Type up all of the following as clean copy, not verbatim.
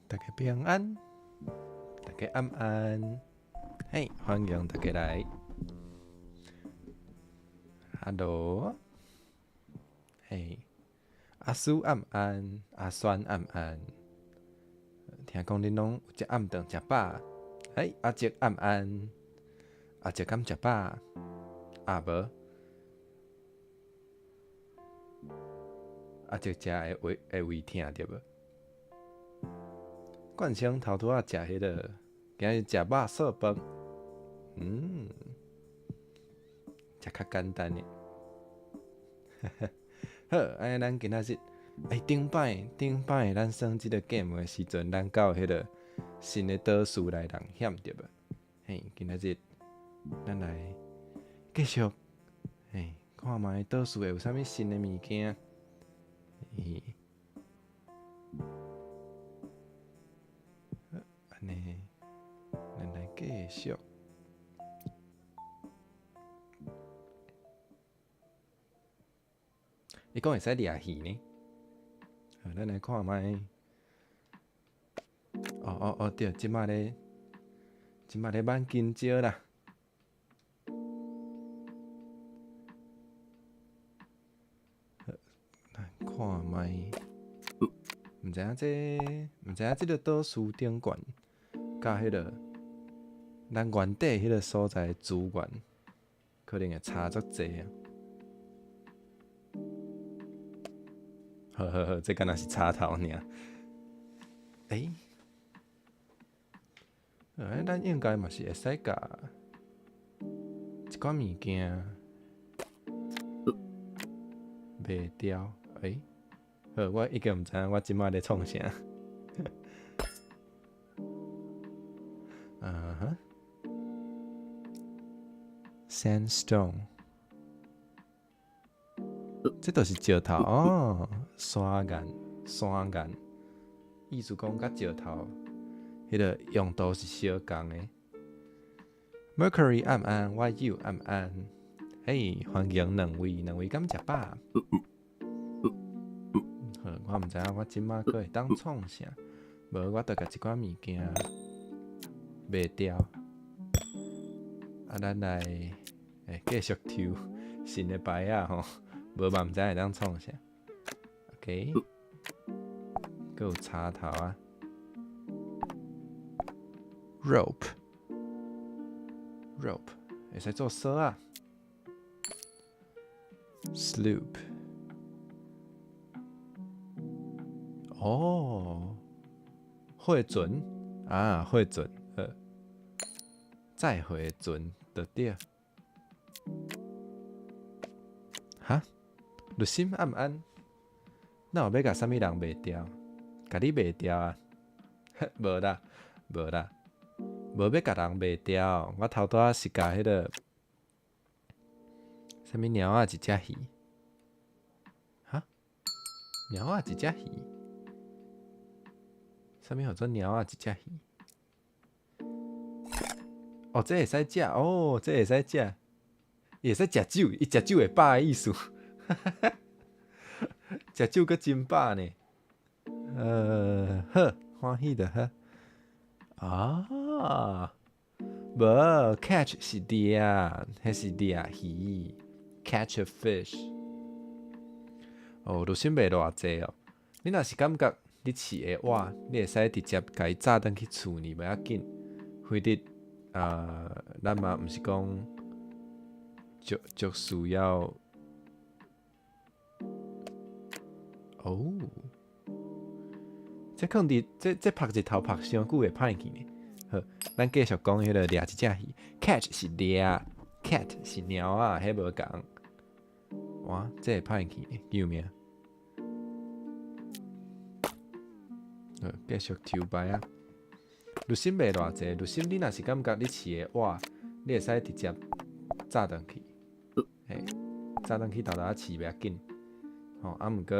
大家平安，大家暗安，嘿，歡迎大家來。Hello，嘿，阿蘇暗安，阿酸暗安，聽講恁攏有食暗頓食飽，嘿，阿叔暗安，阿叔敢食飽？啊無？阿叔食會胃會胃疼對無？冠生頭拄仔食彼个，今日食肉燥飯，食較簡單的。好，按呢咱今仔日，欸，頂擺頂擺咱耍這个 game 的時陣，咱到彼个新的島嶼來冒險對無？嘿，今仔日咱來繼續，嘿，看覓島嶼會有啥物新的物件。嘿，好，按呢，咱來繼續。伊講會使掠魚呢？好，咱來看覓。哦哦哦，對，這擺咧，這擺咧挽香蕉啦。來看覓，毋知影這，毋知影這个島嶼頂懸，佮彼个咱原底彼个所在資源，可能會差足濟啊。好好好，這敢若是插頭爾。欸，欸，咱應該嘛是會使共一寡物件賣掉。欸，好，我已經毋知影我這擺咧創啥。啊哈，Sandstone。這就是石頭哦，砂岩，砂岩，意思講佮石頭，彼个用途是相仝的。Mercury 暗安，我友暗安，嘿，歡迎兩位，兩位敢食飽？好，我毋知影我這擺閣會當創啥，無我著共一寡物件賣掉。啊，咱來欸繼續抽新的牌仔吼。無嘛，毋知會當創啥。OK，閣有插頭啊。Rope，rope 會使做索仔。Sloop，哦，貨船啊，貨船，好，載貨的船就對。哈？律心暗安？哪有欲共啥物人賣掉？共你賣掉啊？無啦，無啦，無欲共人賣掉。我頭拄仔是共彼个啥物貓仔一隻魚？哈？貓仔一隻魚？啥物號做貓仔一隻魚？哦，這會使食哦，這會使食，伊會使食酒，伊食酒會飽的意思。食酒閣真飽呢。好，歡喜就好。啊，無，catch 是掠，彼是掠魚，catch a fish。哦，律心袂偌濟哦。你若是感覺你飼會活，你會使直接共伊載轉去厝呢，袂要緊。非得啊，咱嘛毋是講足足需要。哦，這囥佇這這曝日頭曝傷久會歹去呢。好，咱繼續講彼个掠一隻魚，catch 是掠，cat 是貓仔，彼無仝。哇，這會歹去呢，救命！好，繼續抽牌啊。律心袂偌濟，律心你若是感覺你飼會活，你會使直接載轉去，嘿，載轉去沓沓仔飼袂要緊。吼，啊毋過，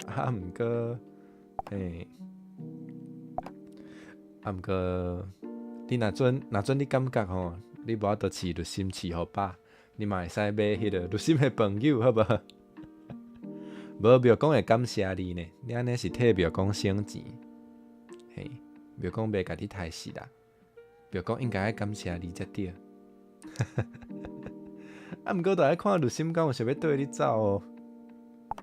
啊毋過，嘿，啊毋過，你若準若準你感覺吼，你無法度飼律心飼予飽，你嘛會使買彼个律心的朋友，好無？無廟公會感謝你呢，你按呢是替廟公省錢，嘿，廟公袂共你刣死啦，廟公應該愛感謝你才對。啊，毋過著愛看律心敢有想欲綴你走哦。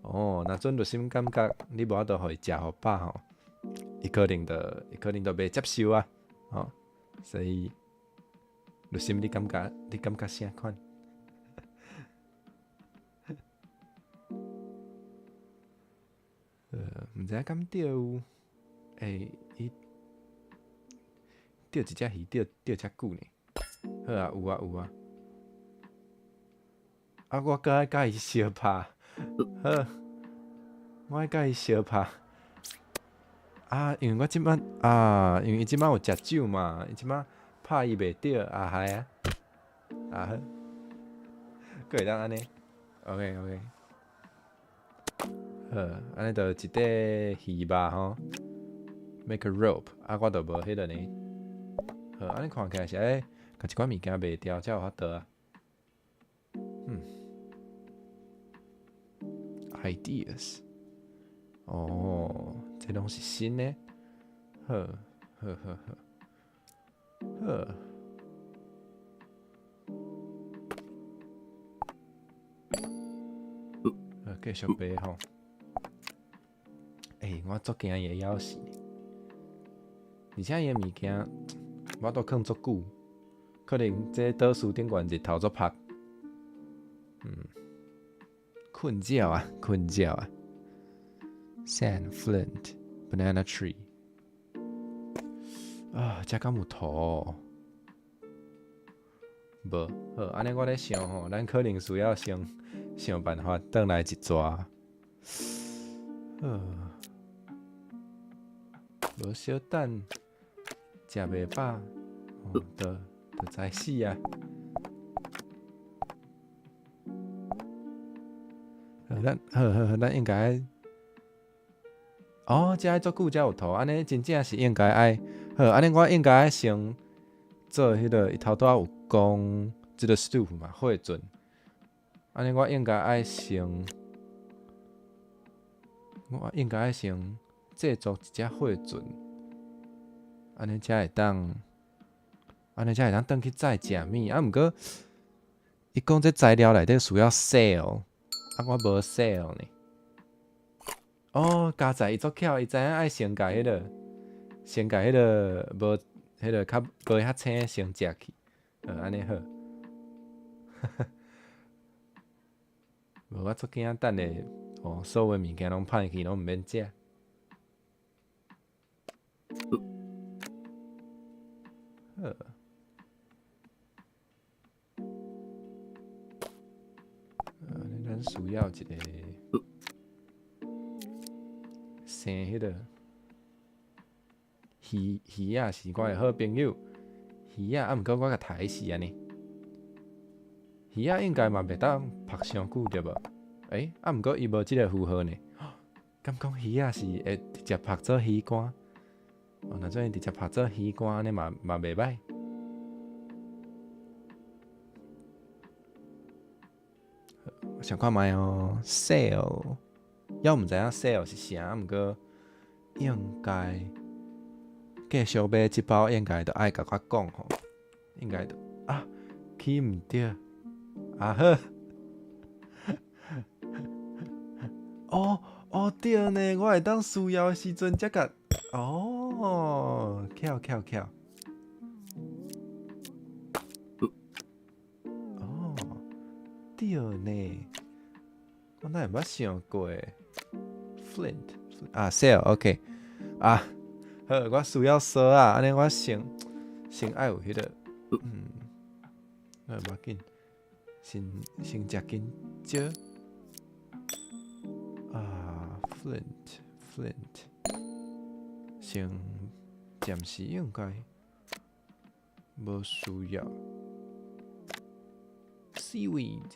哦，若準律心感覺你無法度予伊食予飽吼，伊可能就袂接受啊，吼，所以律心你感覺啥款？毋知影敢釣有，欸，伊釣一隻魚釣遮久呢？好啊，有啊有啊。啊，我閣愛佮伊相拍，好，我愛佮伊相拍。啊，因為伊這擺有食酒嘛，伊這擺拍伊袂著，啊害啊，啊好，閣會當按呢，OK OK。好，按呢就一塊魚肉吼，make a rope，啊，我就無彼個呢。好，按呢看起來是愛共一寡物件賣掉才有法度啊。Ideas，哦，這攏是新的。好，好好好，好。好，繼續賣吼。欸，我足驚伊會枵死，而且伊的物件我都囥足久，可能這島嶼頂懸日頭足曝。睏覺啊，睏覺啊。Sand, flint, banana tree。啊，這敢有塗？無，好，按呢我咧想吼，咱可能需要先想辦法轉來一逝。無小等，食袂飽，哦，就知死啊！咱好好好，咱應該，哦，這愛足久才有塗，按呢真正是應該愛，好，按呢我應該愛先做彼個，伊頭拄仔有講這個 stove 嘛，火鱒，按呢我應該愛先製作一隻火鱒，按呢才會當轉去載食物。啊，毋過伊講這材料內底需要 sail，啊，我無 sail 呢。哦，佳哉伊足巧，伊知影愛先共彼個無彼個較無遐青先食去，按呢好。無我足驚等下，哦，所有物件攏歹去，攏毋免食。好。咱需要一個生彼個魚魚仔是我的好朋友，魚仔啊，毋過我共刣死按呢。魚仔應該嘛袂當曝傷久對無？欸，啊，毋過伊無這個符號呢。敢講魚仔是會直接曝做魚乾？哦，若怎直接曝做魚乾，按呢嘛袂䆀。我想看覓哦，sail，猶毋知影 sail 是啥，毋過應該繼續買這包，應該著愛共我講吼，應該著啊，起毋著，啊好，哦哦對呢，我會當需要的時陣才共，哦，巧巧巧。哦，對呢，我哪會捌想過？Flint 啊，sail，OK，啊，好，我需要索仔，按呢我先愛有彼個，無要緊，先食緊蕉。啊，Flint，Flint，先暫時應該無需要。Seaweed,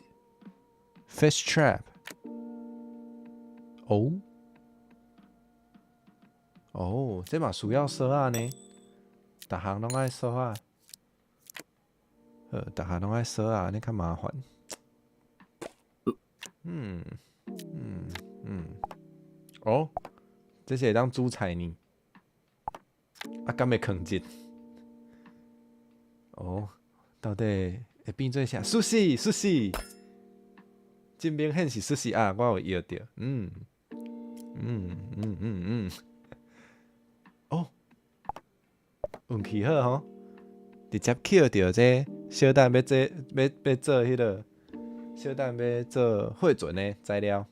fish trap。哦，哦，這嘛需要索仔呢，逐項攏愛索仔。好，逐項攏愛索仔，按呢較麻煩。哦，這是會當煮菜呢？啊，敢會囥熱？哦，到底會變做啥？壽司，壽司，真明顯是壽司啊！我有搖著，哦，運氣好吼，直接抾著這小等欲做欲欲做彼個，小等欲做貨船的材料。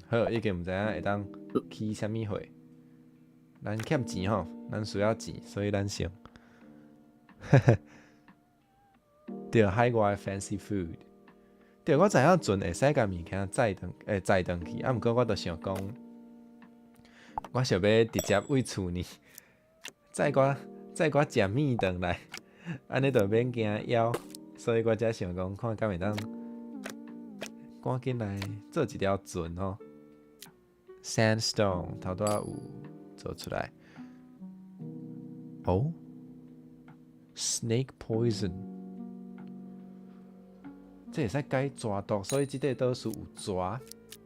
好，已經毋知影會當起啥物貨。咱欠錢吼，咱需要錢，所以咱先。對，海外 fancy food。對，我知影船會使共物件載轉，會載轉去，啊，毋過我就想講，我想欲直接為厝呢，載我食物轉來，按呢就免驚枵，所以我才想講，看敢會當趕緊來做一條船吼。Sandstone 頭拄仔有做出來。哦，Snake poison，這會使解蛇毒，所以這塊島嶼有蛇。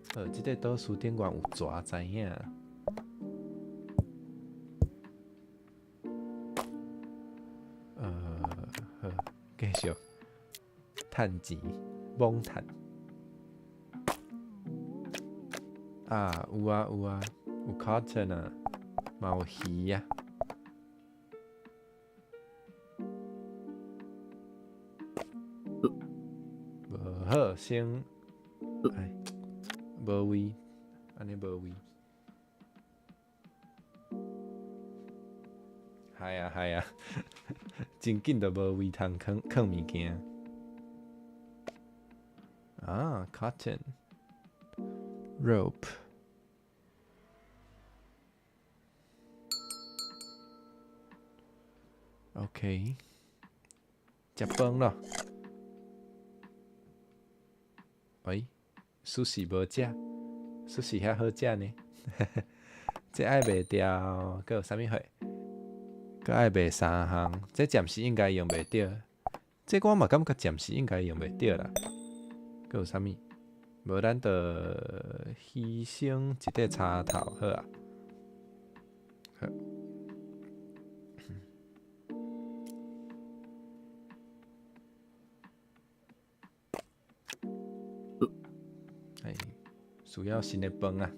這塊島嶼頂懸有蛇，知影？好，繼續趁錢，罔趁。啊，有啊有啊，有 cotton 啊，嘛有魚啊。無好，先，哎，無位，按呢無位。係啊係啊，真緊就無位通囥囥物件。啊，cotton，rope。OK，食飯咯。喂，壽司無食，壽司遐好食呢。這愛賣掉，閣有啥物貨？閣愛賣三項，這暫時應該用袂著。這我嘛感覺暫時應該用袂著啦。閣有啥物？無咱就犧牲一塊柴頭好啊。好。哎，需要新的飯啊！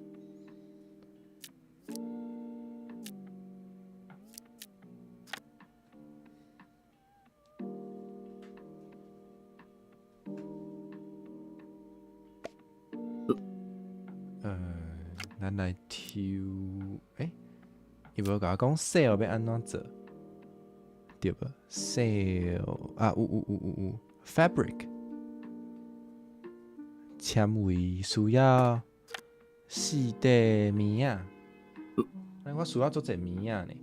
咱來抽，欸，伊無共我講 sail 欲按怎做，對無？sail 啊，有有有有有，fabric 纖維需要四塊棉仔，按呢我需要足濟棉仔呢，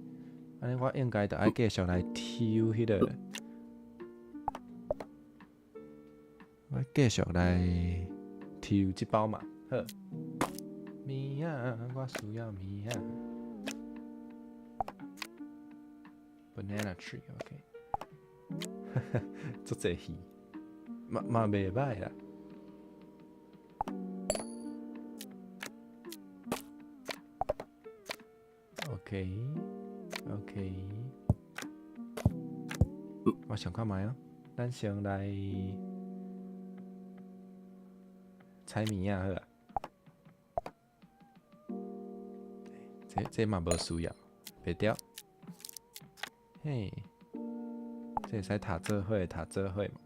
按呢我應該著愛繼續來抽彼個，我繼續來抽這包嘛，好。棉仔，我需要棉仔。Banana tree，OK。足濟魚，嘛嘛袂䆀啦。OK，OK。我想看覓啊，咱先來採棉仔好啊。這這嘛無需要，賣掉。嘿，這會使讀做伙，讀做伙嘛。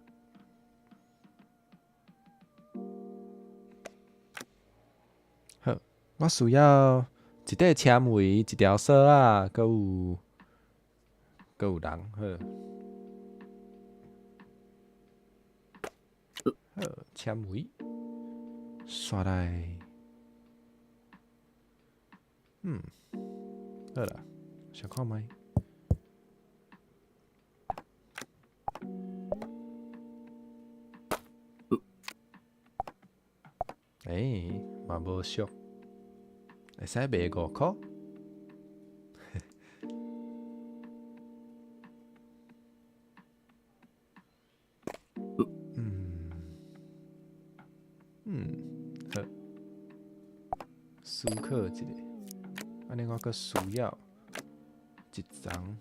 好，我需要一塊纖維，一條索仔，閣有閣有人，好。好，纖維，煞來，好啦，想看覓。欸，嘛無俗，會使賣5箍。好，思考一下，按呢我閣需要一層，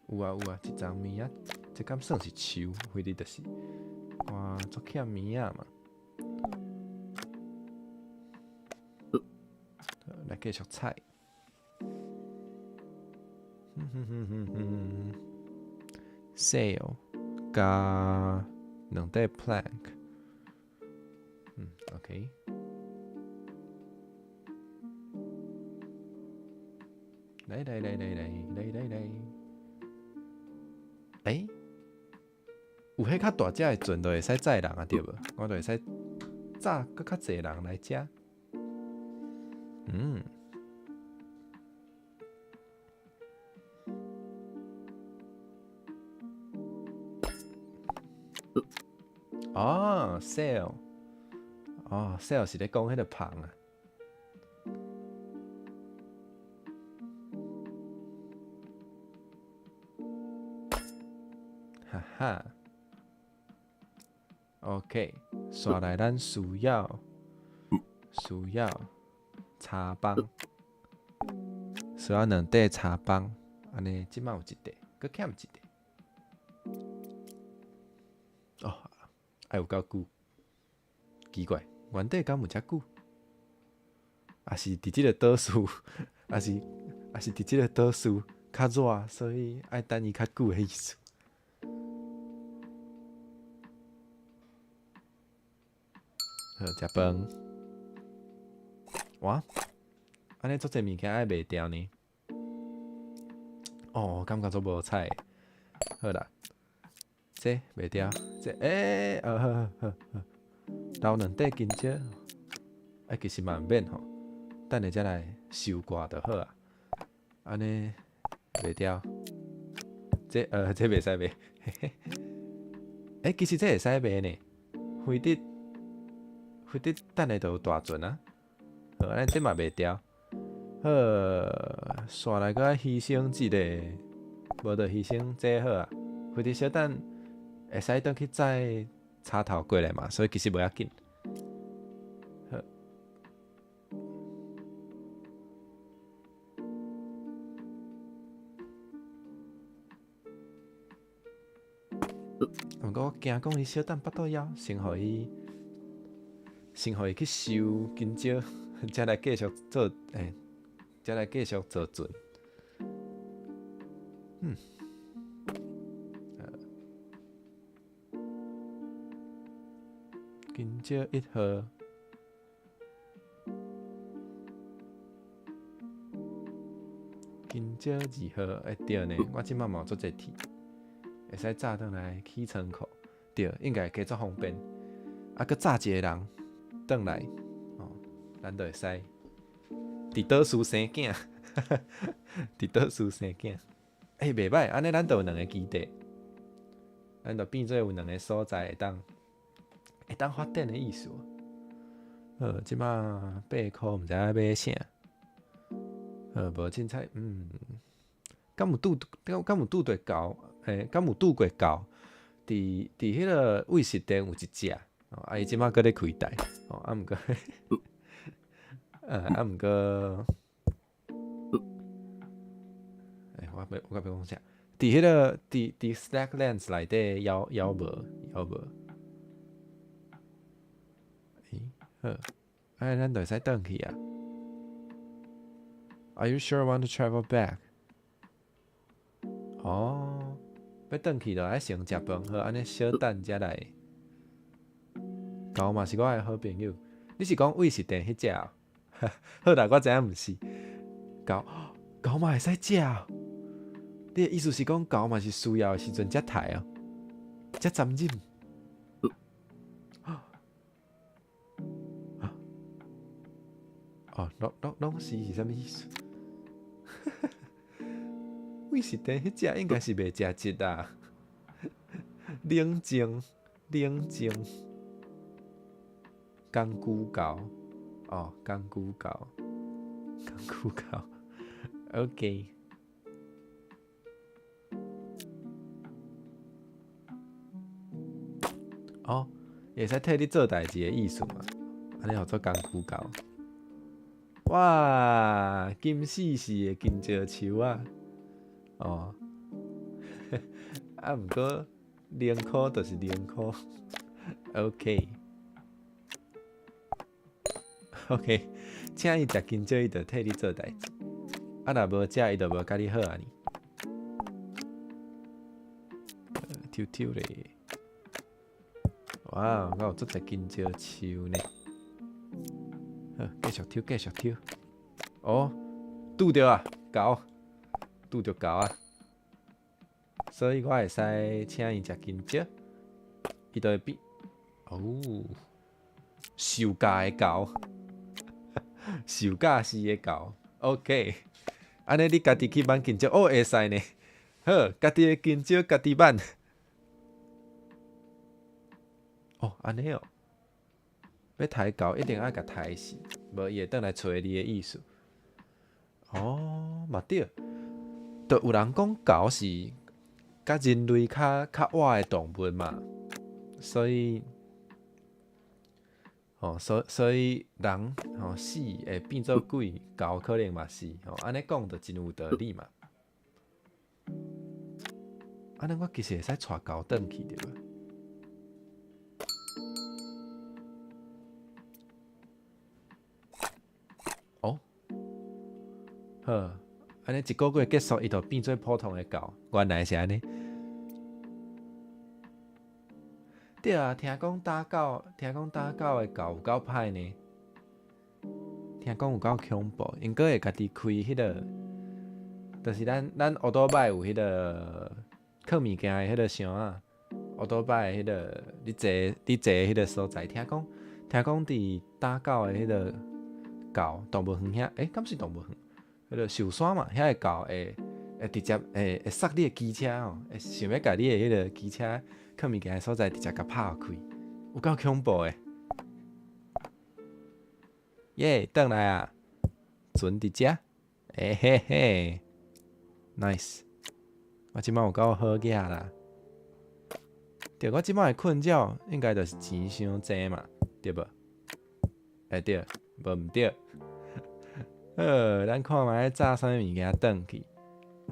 有啊有啊，一層物仔，這敢算是樹？或者就是我足欠物仔嘛。好，來繼續採。哼哼哼哼哼，sail 加兩塊 plank。OK。來來來來來來來來，欸，有彼較大隻的船就會使載人啊，對無？我就會使載閣較濟人來遮。哦，sail，哦，sail 是咧講彼個帆啊。哈哈，OK，煞來咱需要柴枋，需要兩塊柴枋，按呢這擺有一塊，閣欠一塊。哦，愛有夠久，奇怪，原底敢有遮久？抑是佇這个島嶼，抑是佇這个島嶼較熱，所以愛等伊較久的意思。好，食飯。哇，按呢足濟物件愛賣掉呢。哦，感覺足無彩。好啦，這賣掉，這好好好好，留兩塊金蕉，欸，其實嘛毋免吼，等下才來收割就好啊。按呢賣掉，這袂使賣，嘿嘿。欸，其實這會使賣呢，非得等下就有大船啊。好，按呢這嘛賣掉。好，煞來閣愛犧牲一个，無就犧牲這好啊。非得小等會使轉去載柴頭過來嘛，所以其實無要緊。好。毋過我驚講伊小等腹肚枵，先予伊去收香蕉，才來繼續做，才來繼續做船。香蕉1號，香蕉2號，對呢，我這擺嘛有足濟鐵，會使早轉來起倉庫，對，應該會加足方便。啊，閣早一個人轉來，哦，咱就會使佇島嶼生囝，佇島嶼生囝。袂歹，按呢咱就有兩个基地，咱就變做有兩个所在會當發展的意思。好，這擺8箍毋知影欲買啥。好，無凊彩，敢有拄著狗？敢有拄過狗？佇彼个餵食店有一隻，哦，啊，伊這擺閣咧開台，哦，啊毋過，我欲講啥？佇彼个佇 Slacklands 內底猶無猶無。好，按呢咱就會使轉去啊。Are you sure want to travel back？哦，欲轉去就愛先食飯，好，按呢小等才來。狗嘛是我的好朋友，你是講餵食店彼隻哦？好啦，我知影毋是。狗狗嘛會使食哦？你的意思是講狗嘛是需要的時陣才刣哦？才殘忍？哦，攏是啥物意思？餵食店彼隻應該是袂食質啊。冷靜，冷靜。工具狗，哦，工具狗，工具狗，OK。哦，會使替你做代誌的意思嘛？按呢號做工具狗。哇，金絲絲的金蕉樹啊！哦，啊，毋過零箍就是零箍。OK，OK，請伊食金蕉，伊就替你做代誌。啊，若無食，伊就無共你好按呢。抽抽咧！哇，敢有足濟金蕉樹呢？好，繼續抽，繼續抽。哦，拄著啊，狗，拄著狗啊！所以我會使請伊食金蕉，伊就會變。哦，受教的狗，受教時的狗。OK，按呢你家己去挽金蕉，哦，會使呢。好，家己的金蕉家己挽。哦，按呢哦，欲刣狗一定愛共刣死，無伊會轉來揣你的意思。哦，嘛對，就有人講狗是佮人類較較倚的動物嘛，所以，哦，所以人吼死會變做鬼，狗可能嘛是吼，按呢講就真有道理嘛。按呢我其實會使帶狗轉去對無？哦，好，按呢一個月結束，伊就變做普通的狗，原來是按呢。對啊，聽講打狗，聽講打狗的狗有夠歹呢。聽講有夠恐怖，𪜶閣會家己開彼個，就是咱烏多擺有彼個囥物件的彼個箱仔，烏多擺的彼個你坐彼個所在，聽講佇打狗的彼個狗動物園遐，欸，敢是動物園？彼個壽山嘛，遐个狗會直接會捒你的機車吼，會想欲共你的彼個機車囥物件的所在直接共拍開，有夠恐怖的。耶，轉來啊！船佇遮，欸嘿嘿，nice。我這擺有夠好額啦。對，我這擺的困擾應該就是錢傷濟嘛，對無？欸對，無毋對。好，咱看覓炸啥物物件轉去。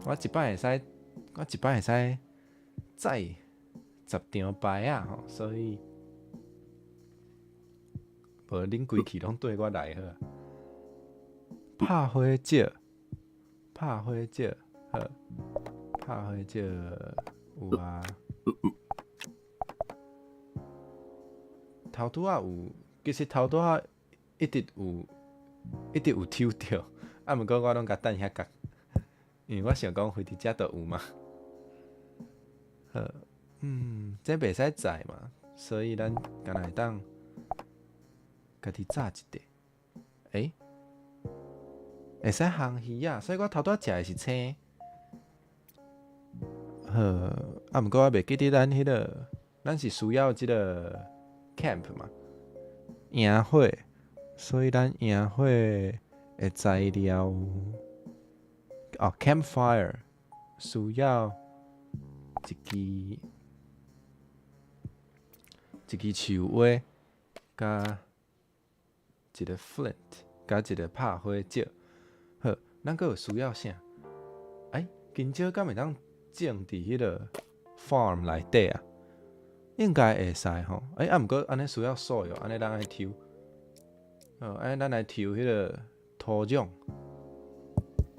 我一擺會使載10張牌仔吼，所以無恁規氣攏對我來好啊。拍火石，拍火石，好，拍火石有啊。頭拄仔有，其實頭拄仔一直有，一直有抽著，啊，毋過我攏共等遐角，因為我想講飛佇遮就有嘛。好，這袂使載嘛，所以咱敢若會當家己炸一塊。欸，會使烘魚仔，所以我頭拄仔食的是青。好，啊，毋過我袂記得咱彼個，咱是需要這個 camp 嘛，營火，所以咱營火的材料，哦，campfire 需要一支樹葳，佮一個 flint，佮一個拍火石。好，咱閣有需要啥？欸，香蕉敢會當種佇彼個 farm 內底啊？應該會使吼。欸，啊，毋過按呢需要 soil，按呢咱愛抽。好，按呢咱來抽彼個土壤，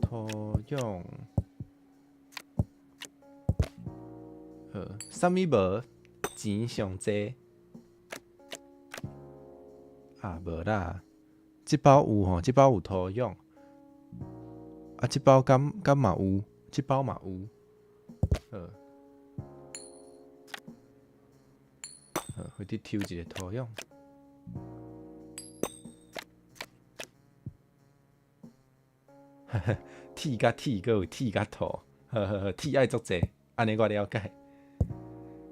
土壤。好，啥物無錢上濟？啊，無啦，這包有吼，這包有土壤。啊，這包敢嘛有？這包嘛有。好，好，回去抽一個土壤。鐵佮鐵，閣有鐵佮土，好好好，鐵愛足濟，按呢我了解。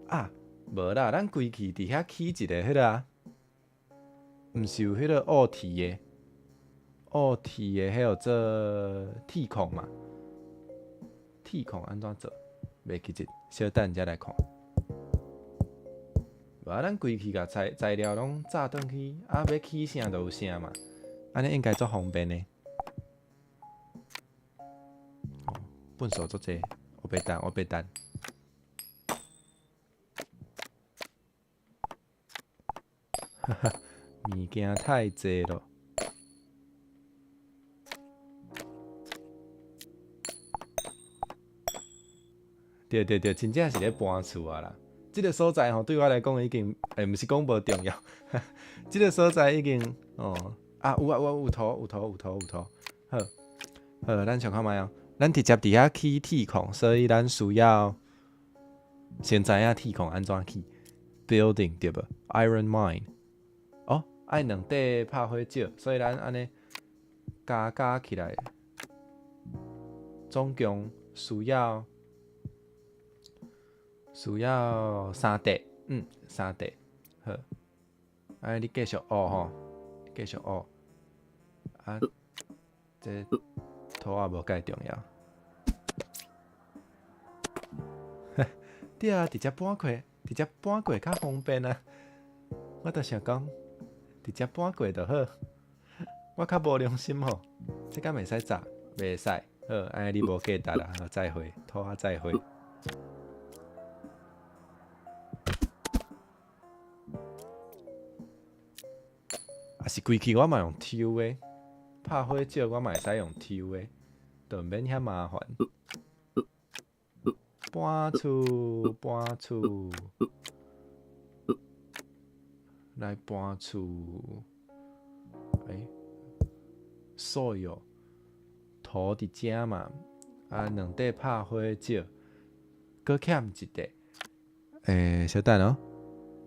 啊，無啦，咱規氣佇遐起一个彼個啊，毋是有彼個烏鐵的，烏鐵的彼號做鐵礦嘛？鐵礦按怎做？袂記得，小等才來看。無咱規氣共材料攏紮轉去，啊，欲起啥就有啥嘛，按呢應該足方便的。哦，糞埽足濟，我欲等，我欲等。哈哈，物件太濟咯。對對對，真正是咧搬厝啊啦！這个所在吼，對我來講已經，毋是講無重要，這个所在已經，哦，啊有啊有啊有土有土有土有土，好，好，咱想看覓哦，咱直接佇遐起鐵礦，所以咱需要先知影鐵礦按怎起，building 對無？Iron mine，哦，愛兩塊拍火石，所以咱按呢加加起來，總共需要三塊，三塊，好。啊，你繼續挖吼，繼續挖。啊，這土也無蓋重要。對啊，直接搬過，直接搬過較方便啊。我就想講，直接搬過就好。我較無良心吼，這敢袂使炸？袂使。好，按呢你無價值啦，好，再會，土仔再會。啊是規氣我嘛用抽的，拍火石我嘛會使用抽的，就毋免遐麻煩。搬厝，搬厝，來搬厝。欸，soil 土佇遮嘛，啊兩塊拍火石，閣欠一塊。欸，稍等哦，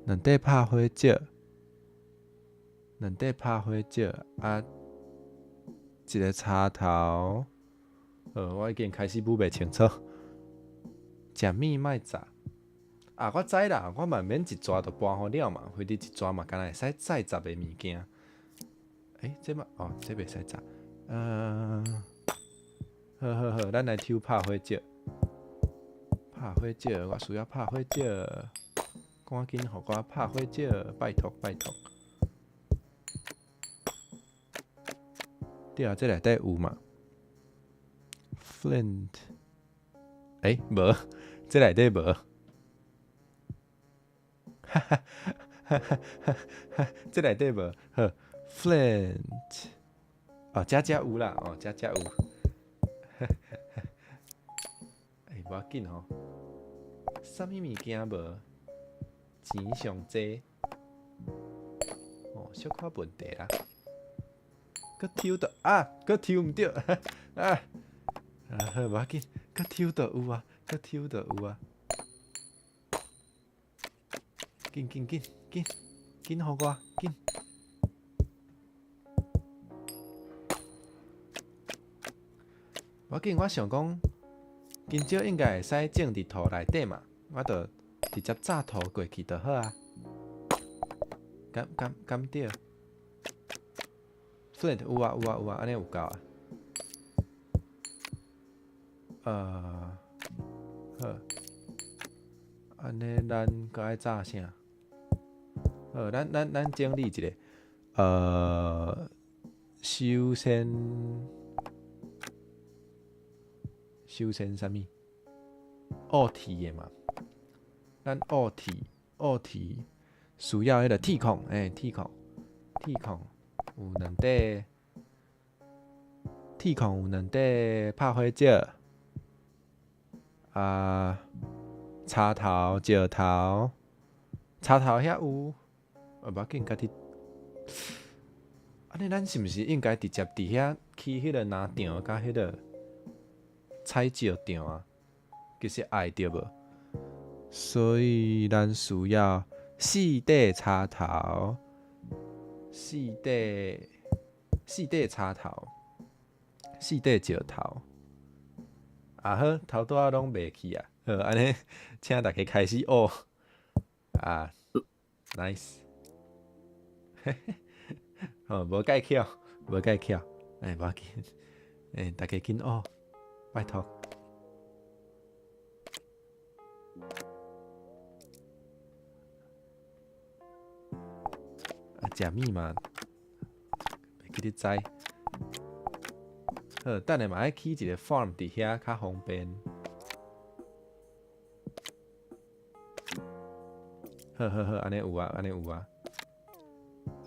兩塊拍火石。兩塊拍火石啊，一个插頭，我已經開始舞袂清楚。食物莫炸啊！我知啦，我嘛免一逝就搬予了嘛，反正一逝嘛，敢若會使載十个物件。欸，這嘛哦，這袂使炸。好好好，咱來抽拍火石。拍火石，我需要拍火石，趕緊予我拍火石，拜託拜託。對啊，這內底有嘛？Flint，欸，無，這內底無。哈哈哈哈哈！這內底無，好，Flint，哦，遮遮有啦，哦，遮遮有。欸，無要緊吼，啥物物件無？錢上濟，哦，小可問題啦。閣抽著啊！閣抽毋著啊！啊好，無要緊，閣抽著有啊，閣抽著有啊！緊緊緊緊緊，予我緊！無要緊，我想講，香蕉應該會使種佇土內底嘛，我就直接紮土過去就好啊。敢敢敢對？Flint 有啊有啊有啊，按呢有夠啊。好，按呢咱閣愛紮啥？好，咱整理一下。首先啥物？挖鐵的嘛，咱挖鐵挖鐵需要彼个鐵礦，欸，鐵礦鐵礦有兩塊，鐵礦有兩塊拍火石，啊，插頭、石頭，插頭遐有，啊，無要緊，家己。按呢，咱是毋是應該直接佇遐起彼個林場佮彼个採石場啊？其實愛著無？所以咱需要四塊插頭，四塊四塊插頭，四塊石頭。啊好，頭拄仔攏袂去啊！好，按呢，請大家開始挖。啊，nice。好，無蓋巧，無蓋巧，欸，無要緊，欸，大家緊挖，拜託。食物嘛，袂記得知。好，等下嘛愛起一個 farm 佇遐較方便。好好好，按呢有啊，按呢有啊。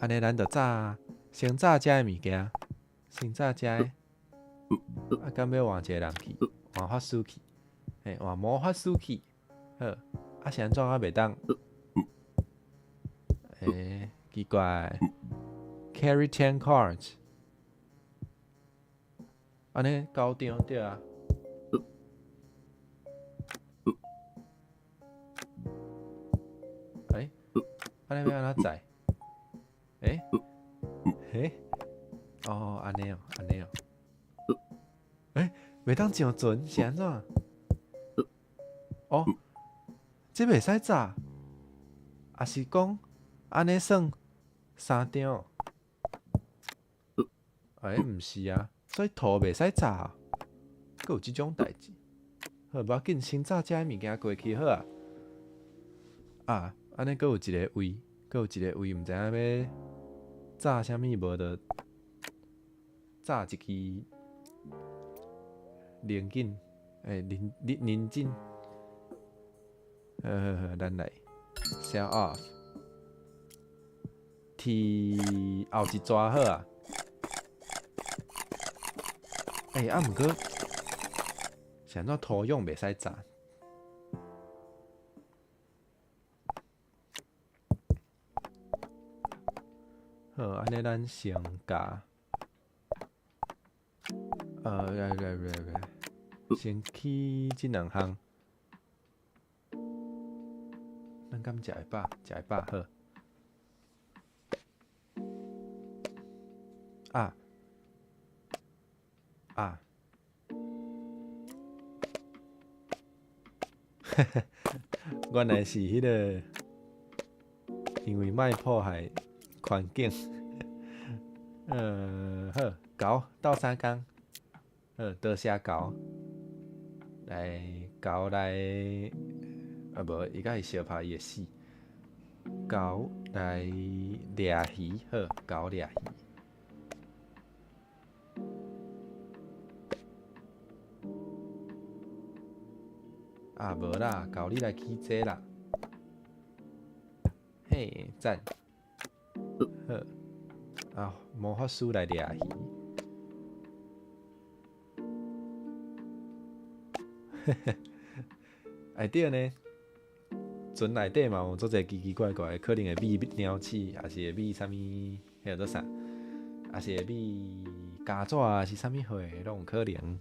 按呢咱就炸，先炸遮的物件，先炸遮的。啊，敢欲換一個人去，換法師去，嘿，換魔法師去。好，啊是按怎我袂當？欸，奇怪，Carry 10 cards，按呢九張對啊。欸，按呢欲按怎載？欸？欸？哦，按呢哦，按呢哦。欸，袂當上船是按怎？哦，這袂使炸，抑是講按呢算三張？欸，毋是啊，所以塗袂使炸，閣有這種代誌。好，無要緊，先炸遮的物件過去好啊。啊，按呢閣有一个位，閣有一个位，毋知影欲炸啥物，無就炸一支龍筋，欸，認認認真。好好好，咱來 sell off，提後一逝好啊。欸，啊，毋過是按怎土壤袂使炸？好，按呢咱先共，來來來來，先起這兩項。咱敢食會飽？食會飽好。啊啊！原來是彼个，因為莫破壞環境。好，猴鬥相共，好，多謝猴。來，猴來，啊無，伊佮伊相拍伊會死。猴來掠魚，好，猴掠魚。啊，無啦，猴你來起這啦。嘿，讚。好，啊，魔法師來掠魚。嘿嘿，欸對呢，船內底嘛有足濟奇奇怪怪的，可能會覕鳥鼠，抑是會覕啥物，彼叫做啥？抑是會覕膠紙，抑是啥物貨，攏有可能。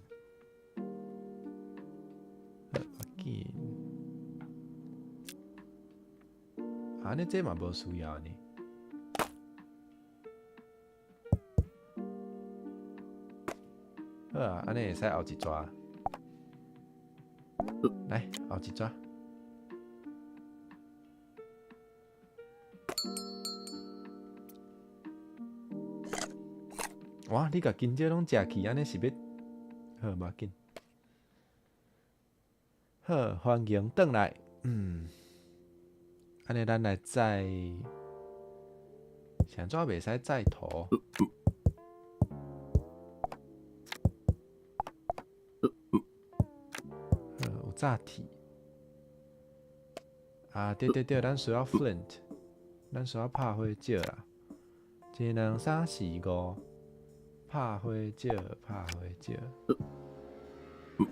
好，緊。啊，按呢這嘛無需要呢。好啊，按呢會使後一逝。來，後一逝。哇！你共金蕉攏食去，按呢是欲？好，無要緊。好，歡迎轉來。按呢咱來載，是按怎袂使載塗？好，有炸鐵。啊，對對對，咱需要 flint，咱需要拍火石啦。一、兩、三、四、五，拍火石，拍火石。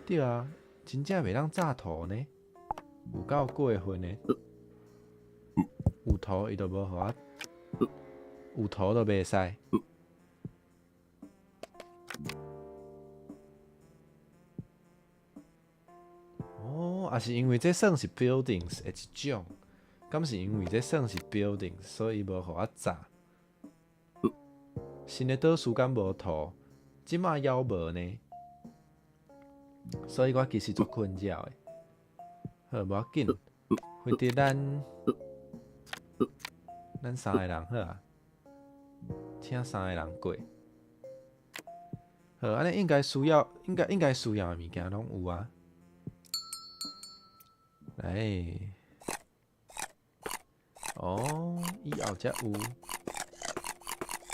對啊，真正袂當炸塗呢，有夠過分的。有塗伊就無予我，有塗就袂使。哦，抑是因為這算是 buildings 的一種，敢是因為這算是 buildings，所以無予我炸。新的島嶼敢無塗，這馬猶無呢，所以我其實足困擾的。好，無要緊，反正咱三个人好啊，請三個人過。好，按呢應該需要，應該需要的物件攏有啊。來，哦，以後才有。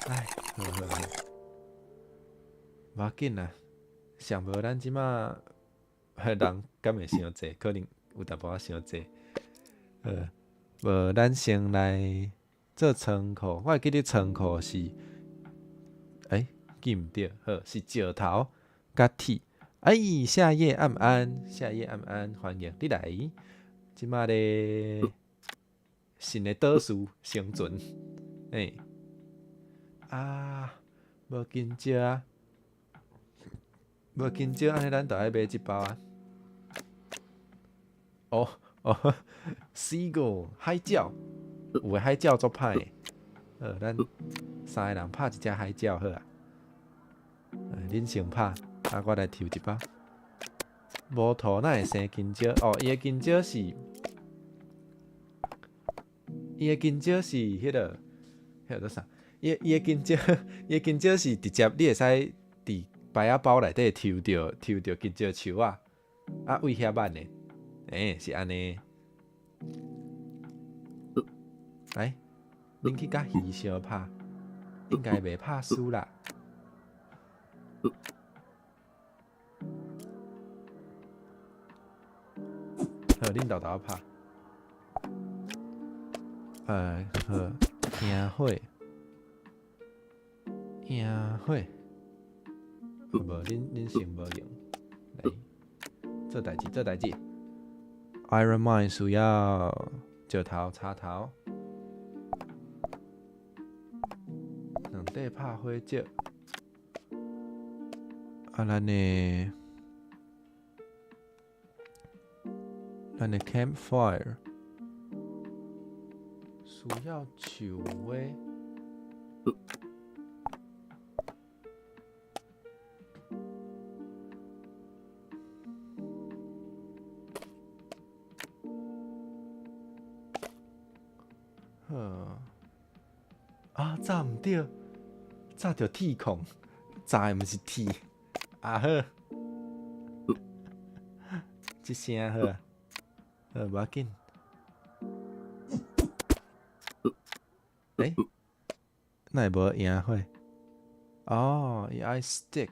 唉，好好好，無要緊啦，上無咱這馬人敢會傷濟，可能有淡薄仔傷濟。無咱先來做倉庫，我會記得倉庫是，欸，記毋著，好，是石頭佮鐵。哎，夏夜暗安，夏夜暗安，歡迎你來。這馬咧新的島嶼生存，欸，啊，無金蕉啊，無金蕉，按呢咱就愛買這包啊。哦哦，Seagull 海鳥，有的海鳥足歹的。好，咱三个人拍一隻海鳥好啊。恁先拍，啊，我來抽一包。無塗哪會生金蕉？哦，伊的金蕉是彼个，彼个做啥？伊的金蕉是直接你會使佇白仔包內底抽著金蕉樹仔，啊，為遐挽的，欸，是按呢。來，恁去共魚相拍，應該袂拍輸啦。好，恁沓沓拍。好，營火，營火，無，恁先無用，來，做代誌，做代誌。Iron Mine 需要石頭、柴頭，兩塊拍火石。啊，咱的 campfire 需要樹的。好，啊，炸毋著，炸著鐵礦，炸的毋是鐵。啊好，這聲好啊，好無要緊。欸，哪會無營火？哦，伊愛 stick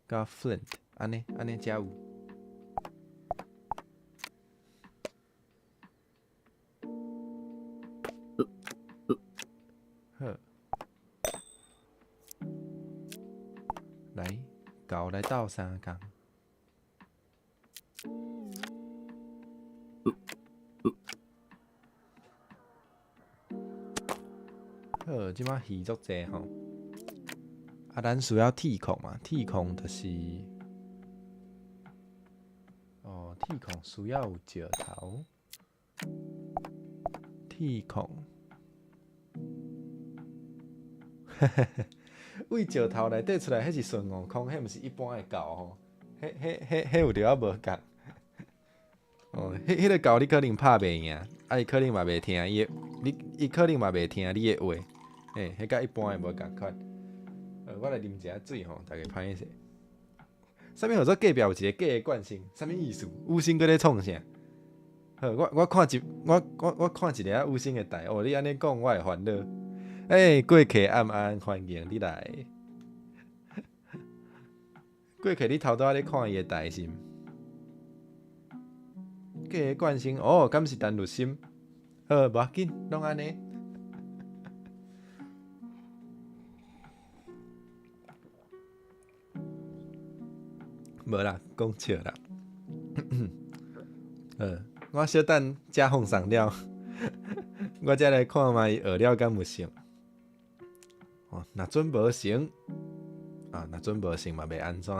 佮 flint，按呢按呢才有。好，來，猴來鬥相共。好，這擺魚足濟吼。啊，咱需要鐵礦嘛？鐵礦就是，哦，鐵礦需要有石頭。鐵礦，嘿嘿嘿，為石頭內底出來，彼是孫悟空，彼毋是一般的猴吼。彼有著仔無仝。哦，彼个猴你可能拍袂贏，啊，伊可能嘛袂聽伊的，伊可能嘛袂聽你的話，嘿，彼佮一般的無仝款。我來啉一下水吼，大家歹勢。啥物號做隔壁有一个假的慣性？啥物意思？五星閣咧創啥？好，我看一下五星的台，哦，你按呢講，我會煩惱。欸，過客暗安，歡迎你來。過客，你頭拄仔咧看伊的台是毋？假的慣性，哦，敢是陳律心？好，無要緊，攏按呢。無啦，講笑啦。我小等食放送了，我才來看覓伊學了敢有成。哦，若準無成，啊，若準無成嘛袂按怎。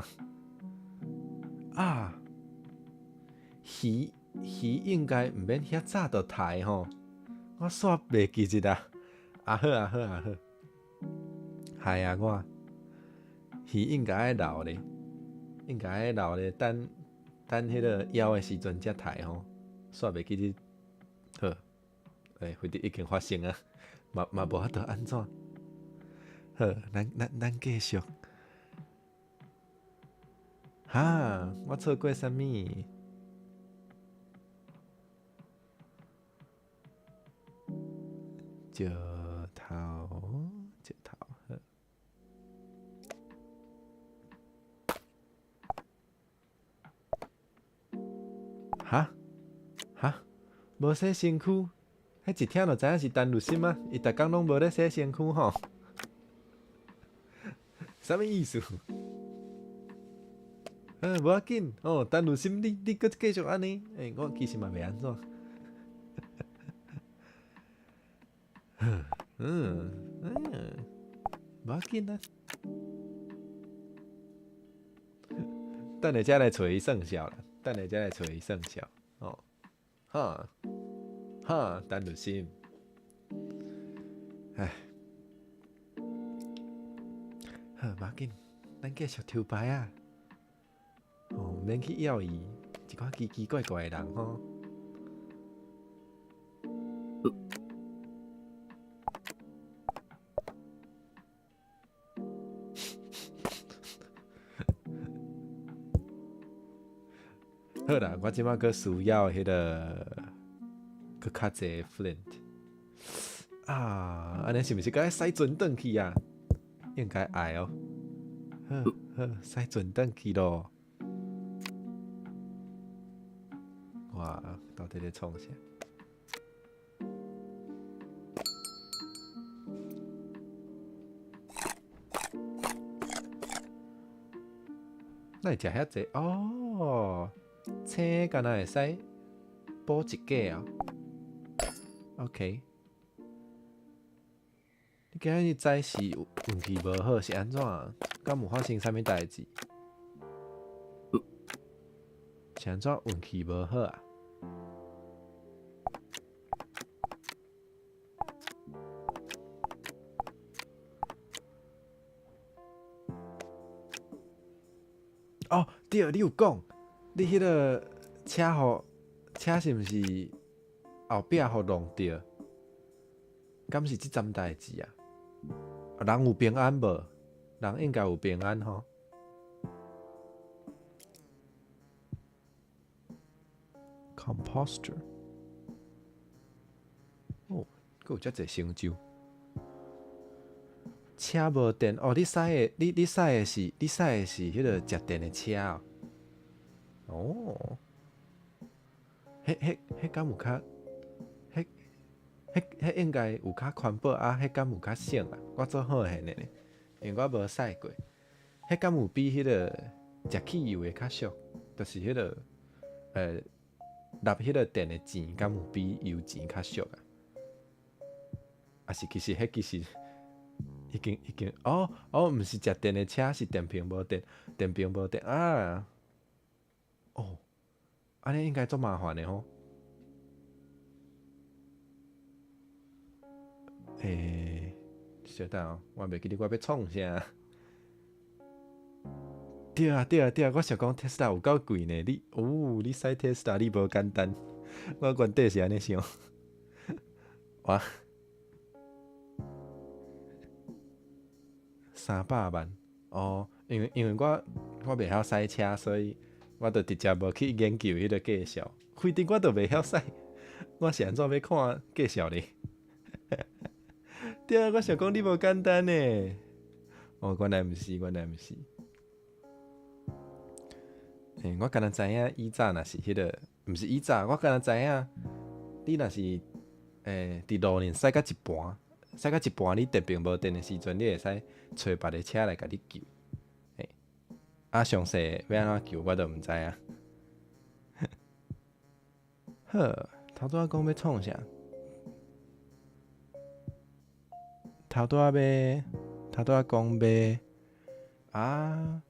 啊，魚應該毋免遐早就刣吼，我煞袂記得啊。啊好啊好啊好，害啊我，魚應該愛留咧，應該愛留咧，等等彼个枵的時陣才刣吼，煞袂記得。好，欸，反正已經發生啊，嘛無法度按怎。好，咱繼續。哈，我錯過啥物？石頭，石頭，好。哈？無洗身軀？彼一聽就知影是陳律心啊！伊逐工攏無咧洗身軀吼。啥物意思？無要緊，哦，陳律心，你閣繼續按呢？欸，我其實嘛袂按怎。嗯嗯，無要緊啊。等下才來揣伊算數啦，等下才來揣伊算數，哦，哈，哈，陳律心，唉，好，無要緊，咱繼續抽牌啊，哦，毋免去要伊，一寡奇奇怪怪的人吼。好啦，我這擺閣需要彼个閣較濟 flint 啊，按呢是毋是該駛船轉去啊？應該愛哦。好，好，駛船轉去咯。哇，到底咧創啥？哪會食遐濟？哦，青敢若會使補一格哦。OK。你今日早時運氣無好是按怎？敢有發生啥物代誌？是按怎運氣無好啊？哦，對，你有講，你彼个車予車是毋是後壁予弄著？敢是這陣代誌啊？人有平安無？人應該有平安吼。Composter，哦，閣有遮濟成就。車無電哦，你駛的是彼个食電的車哦。哦，彼敢有較，彼應該有較環保啊？彼敢有較省啊？我做好現的呢，因為我無駛過。彼敢有比彼个食汽油的較俗？就是彼个納彼个電的錢，敢有比油錢較俗啊？抑是其實彼其實已經哦哦，毋是食電的車，是電瓶無電，電瓶無電啊！哦，按呢應該足麻煩的吼。欸，稍等哦，我袂記得我欲創啥。對啊對啊對啊，我想講 Tesla 有夠貴呢，你哦，你駛 Tesla 你無簡單，我原底是按呢想。哇，300萬哦，因為我袂曉駛車，所以我就直接無去研究彼个介紹。反正我都袂曉駛，我是按怎欲看介紹咧？對啊，我想講你無簡單呢。哦，原來毋是，原來毋是。欸，我敢若知影以早若是彼个，毋是以早，我敢若知影，你若是佇路面駛到一半，駛到一半，你電瓶無電的時陣，你會使揣別个車來共你救。欸，啊，詳細欲按怎救，我就毋知影。好，頭拄仔講欲創啥？頭拄仔講欲啊，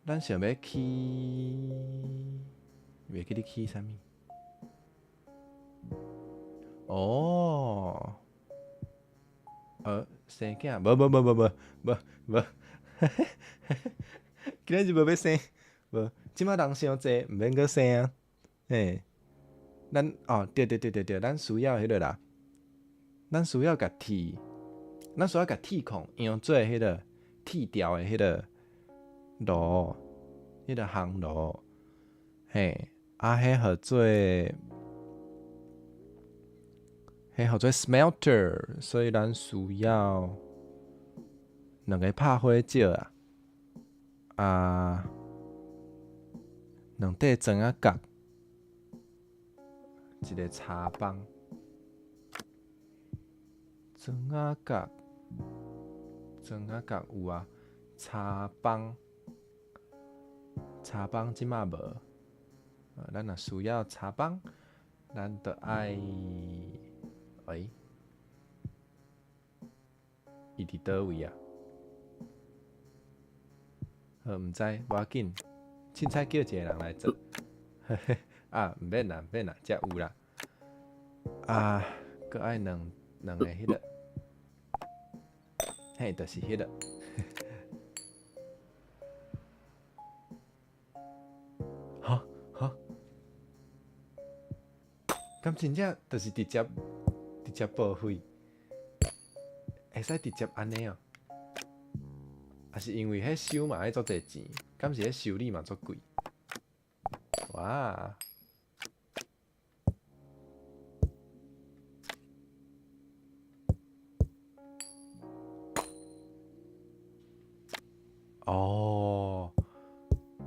咱想欲去，袂記得去啥物？哦，生囝？無無無無無無無，今仔日無欲生，無，這擺人傷濟，毋免閣生啊。嘿，咱哦，對對對對對，咱需要彼个啦，咱需要共鐵礦用做彼个鐵調的彼个爐，彼个烘爐，嘿，啊，彼號做 smelter，所以咱需要兩个拍火石啊，啊，兩塊磚仔角，一个柴枋，庄仔角，庄仔角有啊，柴枋，柴枋這馬無。咱若需要柴枋，咱就愛，欸，伊佇佗位啊？好，毋知，無要緊，凊彩叫一個人來做。啊，毋免啦，毋免啦，遮有啦。啊，閣愛兩兩个彼個，嘿，就是彼個。哈哈，敢真正就是直接直接報廢，會使直接按呢哦？抑是因為彼修嘛愛足濟錢，敢是彼修理嘛足貴？哇！哦，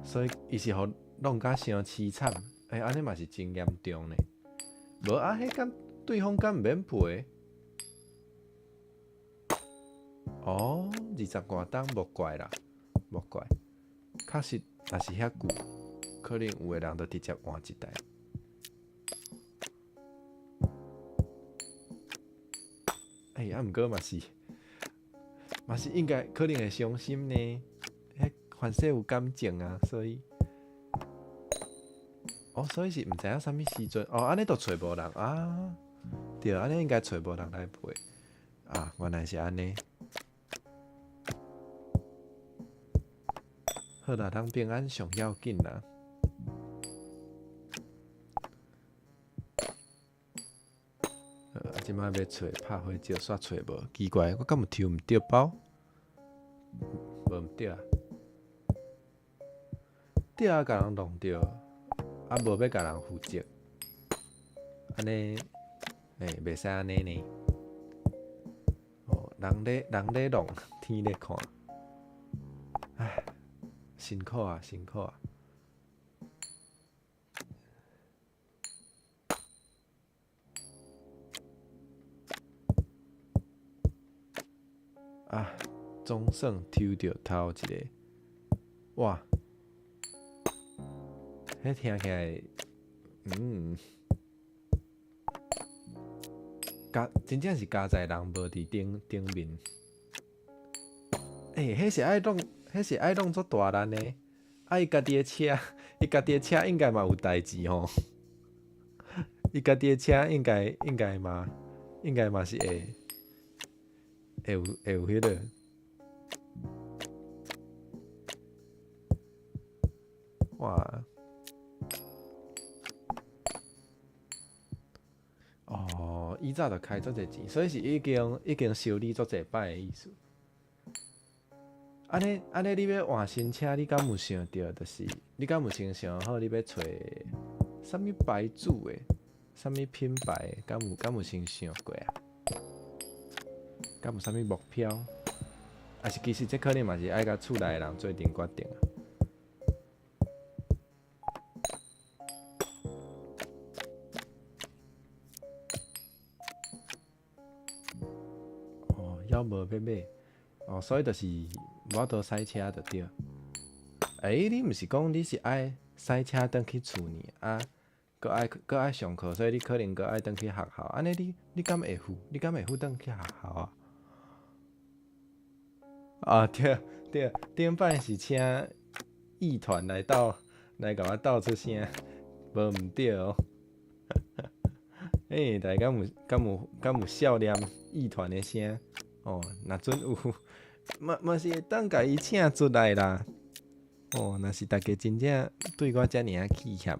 所以伊是予弄甲傷凄慘，欸，按呢嘛是真嚴重呢。無啊，彼敢對方敢毋免賠？哦，二十外冬無怪啦，無怪。確實，若是遐久，可能有的人就直接換一台。欸，啊，毋過嘛是，嘛是應該可能會傷心呢。彼凡勢有感情啊，所以，哦，所以是毋知影啥物時陣，哦，按呢就揣無人啊，對，按呢應該揣無人來賠啊，原來是按呢。好啦，人平安上要緊啦。啊，這擺欲揣拍火石，煞揣無，奇怪，我敢有抽毋著包？無毋對啊，對啊，共人弄著，啊，無欲共人負責，按呢，欸，袂使按呢呢。哦，人咧人咧弄，天咧看，唉，辛苦啊，辛苦啊！啊，總算抽著頭一个，哇！彼聽起來，加真正是佳哉人無佇頂頂面。欸，彼是愛弄，彼是愛弄足大力呢。啊，伊家己的車，伊家己的車應該嘛有代誌吼。伊家己的車應該應該嘛，應該嘛是會會有會有彼个。哇！哦，以早就開足濟錢，所以是已經已經修理足濟擺的意思。按呢按呢，你欲換新車，你敢有想著？就是你敢有先想好，你欲揣啥物牌子的，啥物品牌的？敢有敢有先想過啊？敢有啥物目標？抑是其實這可能嘛是愛共厝內的人做陣決定啊？哦，猶無欲買，哦，所以就是無法度駛車就對。欸，你毋是講你是愛駛車轉去厝呢？啊，閣愛閣愛上課，所以你可能閣愛轉去學校。按呢你你敢會赴？你敢會赴轉去學校啊？啊對對，頂擺是請藝團來鬥來共我鬥出聲，無毋對哦。欸，大家敢有敢有敢有笑念藝團的聲？哦，若準有，嘛嘛是會當共伊請出來啦。哦，若是大家真正對我遮爾仔氣嫌，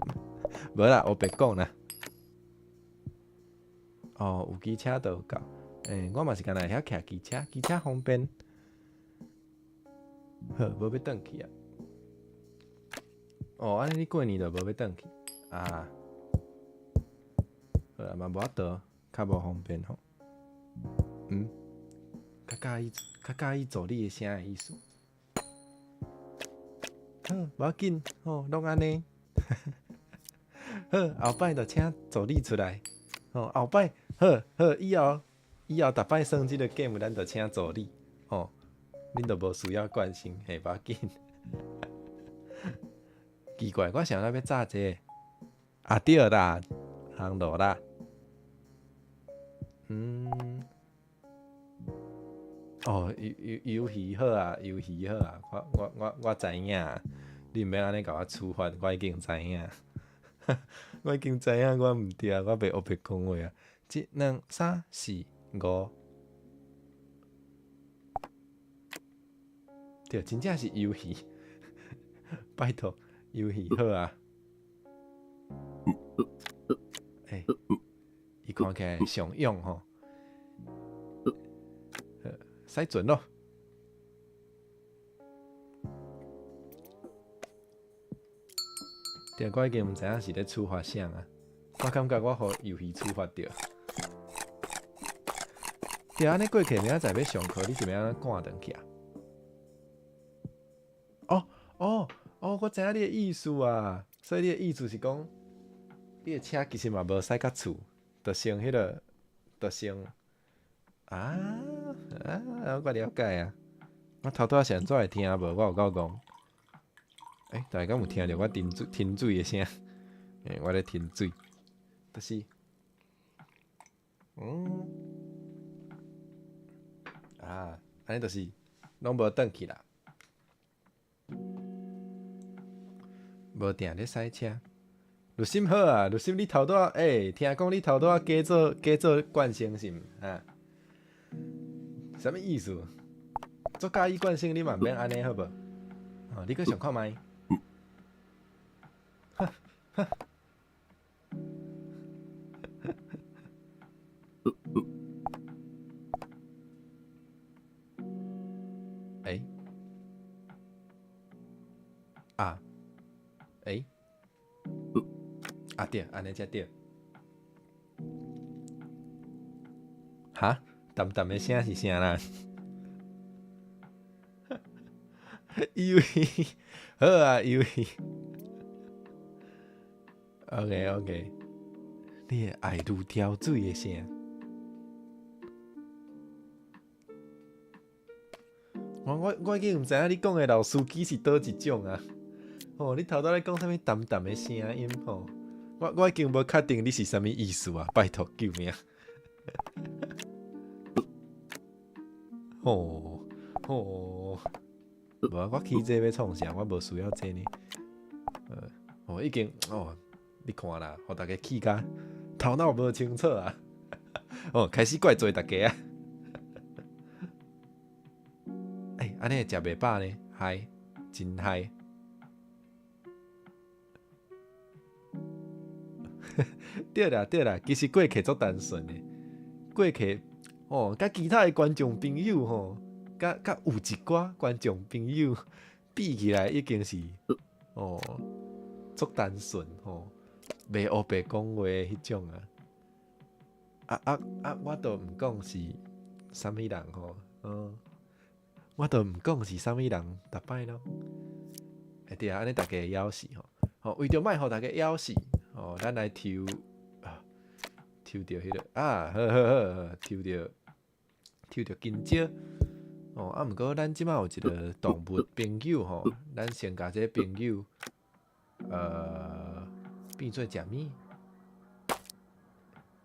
無啦，烏白講啦。哦，有機車就有夠。欸，我嘛是干焦會曉騎機車，機車方便。好，無欲轉去啊。哦，按呢你過年就無欲轉去啊？好啊，嘛無法度，較無方便吼。嗯，較佮意較佮意做你的聲的意思。好，無要緊，吼，攏按呢。好，後擺就請助理出來。吼，後擺好好，以後以後逐擺耍這个 game，咱就請助理。吼，恁就無需要關心，嘿，無要緊。奇怪，我想欲炸這个。啊對啦，行路啦。哦，魷魷魷魚好啊，魷魚好啊，我知影，你毋免按呢共我處罰，我已經知影。我已經知影，我毋對啊，我袂烏白講話啊。一、兩、三、四、五，對，真正是魷魚。拜託，魷魚好啊。欸，伊看起來上勇吼。駛船咯。對，我已經毋知影是咧處罰啥啊。我感覺我予魷魚處罰著。對，按呢過去明仔載欲上課，你是欲按怎趕轉去啊？哦哦哦，我知影你的意思啊。所以你的意思是講，你的車其實嘛無駛到厝，就先彼个，就先啊啊！我了解啊。我頭拄仔是按怎會聽無？我有夠戇。欸，大家敢有聽著我吞水吞水的聲？欸，我咧吞水，就是，啊，按呢就是攏無轉去啦，無定咧駛車。律心好啊，律心你頭拄仔，欸，聽講你頭拄仔假做假做慣性是毋？啊？啥物意思？做佮意慣性，你嘛毋免按呢好無？哦，你閣想看覓？哈哈。欸？啊？欸？啊對，按呢才對。哈？淡淡的聲是啥啦？魷魚，好啊，魷魚。OK OK，你的愛如潮水的聲。我已經毋知影你講的老司機是佗一種啊！哦，你頭拄仔咧講啥物淡淡的聲音吼？我已經無確定你是啥物意思啊！拜託，救命！吼吼，無啊！我起這欲創啥？我無需要這呢。哦，已經哦，你看啦，予大家氣甲頭腦無清楚啊！哦，開始怪罪大家啊！欸，按呢會食袂飽呢？嗨，真嗨！對啦對啦，其實過客足單純的，過客哦，佮其他的觀眾朋友吼，佮有一寡觀眾朋友比起來，已經是哦足單純吼，袂烏白講話的彼種啊。啊啊啊！我都毋講是啥物人吼，嗯，我都毋講是啥物人，逐擺攏，欸對啊，按呢大家會枵死吼，吼為著莫予大家枵死，吼，咱來抽啊，抽著彼个啊，好好好好，抽著抽著香蕉，哦，啊，毋過咱這擺有一个動物朋友吼，咱先共這个朋友，變做食物？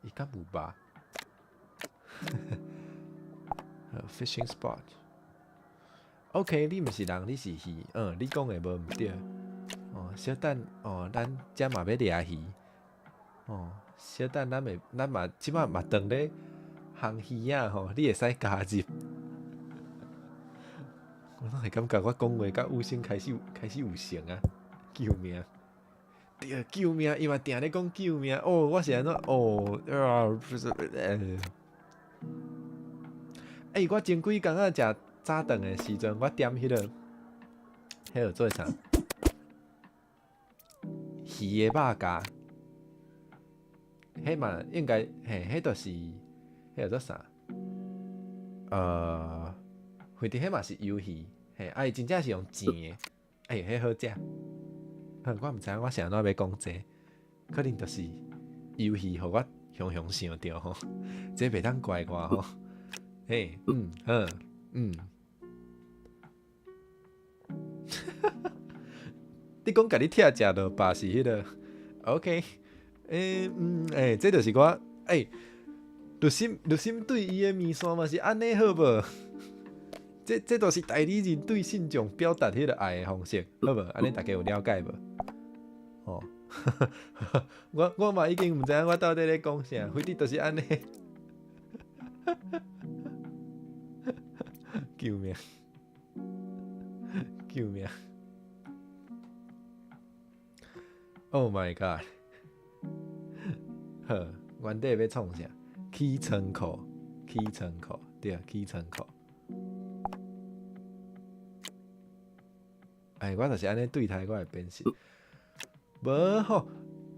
伊敢有肉？Fishing spot。OK，你毋是人，你是魚。嗯，你講的無毋對。哦，小等，哦，咱遮嘛欲掠魚。哦，小等，咱會，咱嘛這擺嘛當咧烘魚仔吼，你會使加入。我攏會感覺我講話佮有聲開始有聲啊！救命！對，救命！伊嘛定咧講救命！哦，我是按怎？哦，啊，不是，欸，我前幾工仔食早頓的時陣，我點彼个，彼个做啥？魚的肉夾，彼嘛應該，嘿，彼就是，彼叫做啥？反正彼嘛是魷魚，嘿，啊伊真正是用煎的，欸，彼好食。我毋知影我是按怎欲講這個。可能就是遊戲予我雄雄想著吼，這袂當怪我吼。嘿，嗯，好，嗯。你講共你拆食落腹是彼個，OK？欸，嗯，欸，這就是我，欸，律心律心對伊的麵線嘛是按呢好無？這就是代理人對信眾表達彼個愛的方式，好無？按呢大家有了解無？哦，我嘛已經毋知影我到底咧講啥，反正就是按呢。救命！救命！Oh my god！好，原底欲創啥？起倉庫，起倉庫，對，起倉庫。哎，我就是按呢對待我的編輯。無吼，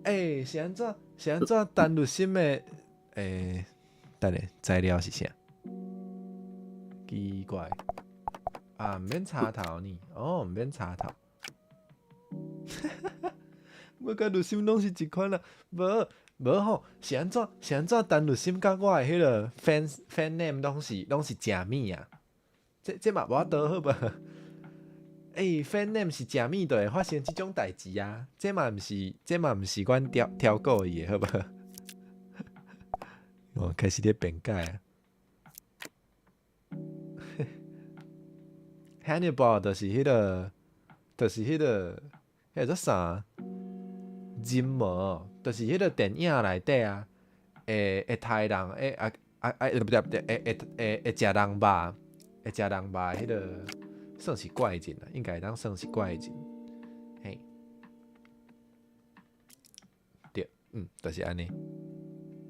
欸，是按怎？是按怎？陳律心的，欸，等下，材料是啥？奇怪，啊，毋免插頭呢？哦，毋免插頭。我佮律心攏是一款啦，無無吼，是按怎？是按怎？陳律心佮我的彼個 fan name 攏是食物啊？這嘛無法度好無？欸，fan name 是食物就會發生這種代誌啊！這嘛毋是阮挑故意的好無？哦，開始咧辯解啊。Hannibal 就是彼個，就是彼個，彼個做啥？人魔，就是彼個電影內底啊，會刣人，會啊啊啊，毋對毋對，會食人肉，會食人肉彼個算是怪人啊，應該會當算是怪人，嘿，對，嗯，就是按呢。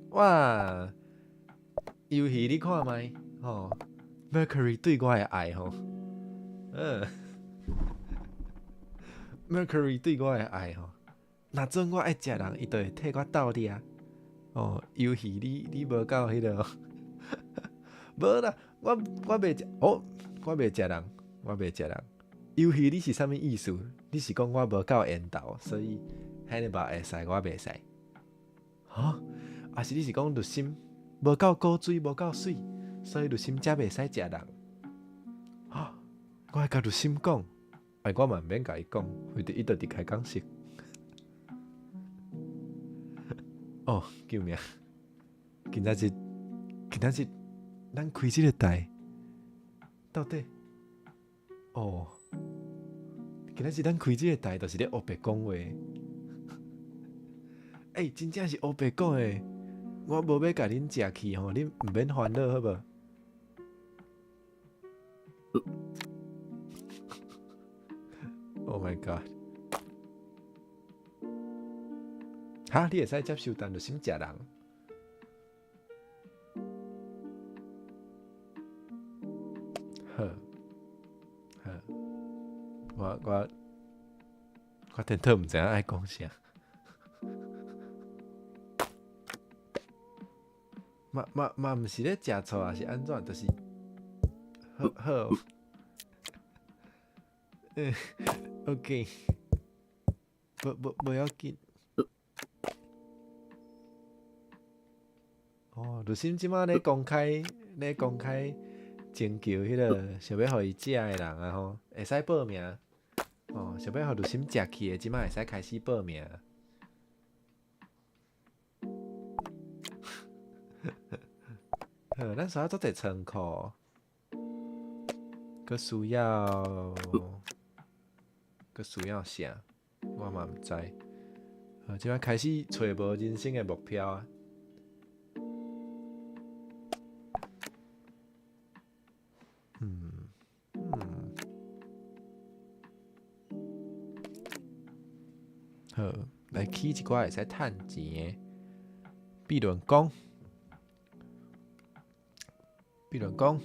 哇，遊戲你看覓吼，Mercury 對我的愛吼，嗯，Mercury 對我的愛吼，若準我愛食人，伊就會替我鬥掠。哦，遊戲你無夠彼個，無啦，我袂食，哦，我袂食人，我袂食人。遊戲你是啥物意思？你是講我無夠緣投，所以 Hannibal 會使，我袂使。哈？抑是你是講律心無夠古錐，無夠媠，所以律心才袂使食人？哈？我愛共律心講，哎，我嘛毋免共伊講，反正伊就佇開講室。哦，救命！今仔日，咱開這個台，到底，哦，今仔日咱開這個台，就是咧烏白講話。欸，真正是烏白講的，我無欲共恁食去吼，恁毋免煩惱好無？Oh my god！哈，你會使接受陳律心食人？好，好，我顛倒毋知影愛講啥。嘛嘛嘛毋是咧食醋，抑是按怎？就是好好。嗯，OK，無無無要緊。哦，律心這馬咧公開徵求彼個想欲予伊食的人啊吼，會使報名。哦，想欲予律心食去的，這馬會使開始報名。好，咱需要足濟倉庫，閣需要，閣需要啥？我嘛毋知。好，這馬開始揣無人生的目標啊！嗯嗯，好，來起一寡會使趁錢的，比如講，比如講，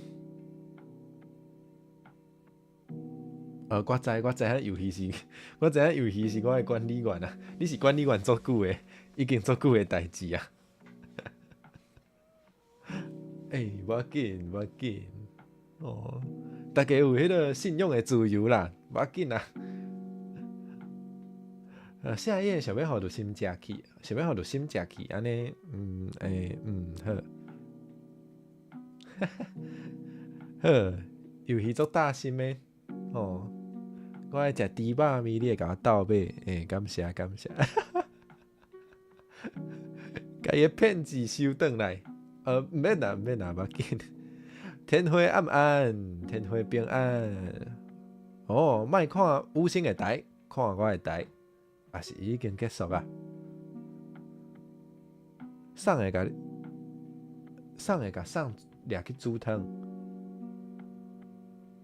我知影遊戲是，我知影遊戲是我的管理員啊，你是管理員足久的，已經足久的代誌啊。欸，無要緊，無要緊，哦，大家有彼個信用的自由啦，無要緊啦。下一頁想欲予律心食去，想欲予律心食去，按呢，嗯，欸，嗯，好，好，遊戲足大心的，哦，我愛食豬肉麵，你會共我鬥買，欸，感謝感謝，共伊的騙子收轉來，毋免啦，毋免啦，無要緊。天花暗暗，天花平安。哦，莫看五星的台，看我的台，也是已經結束啊。送會共送會共送掠去煮湯。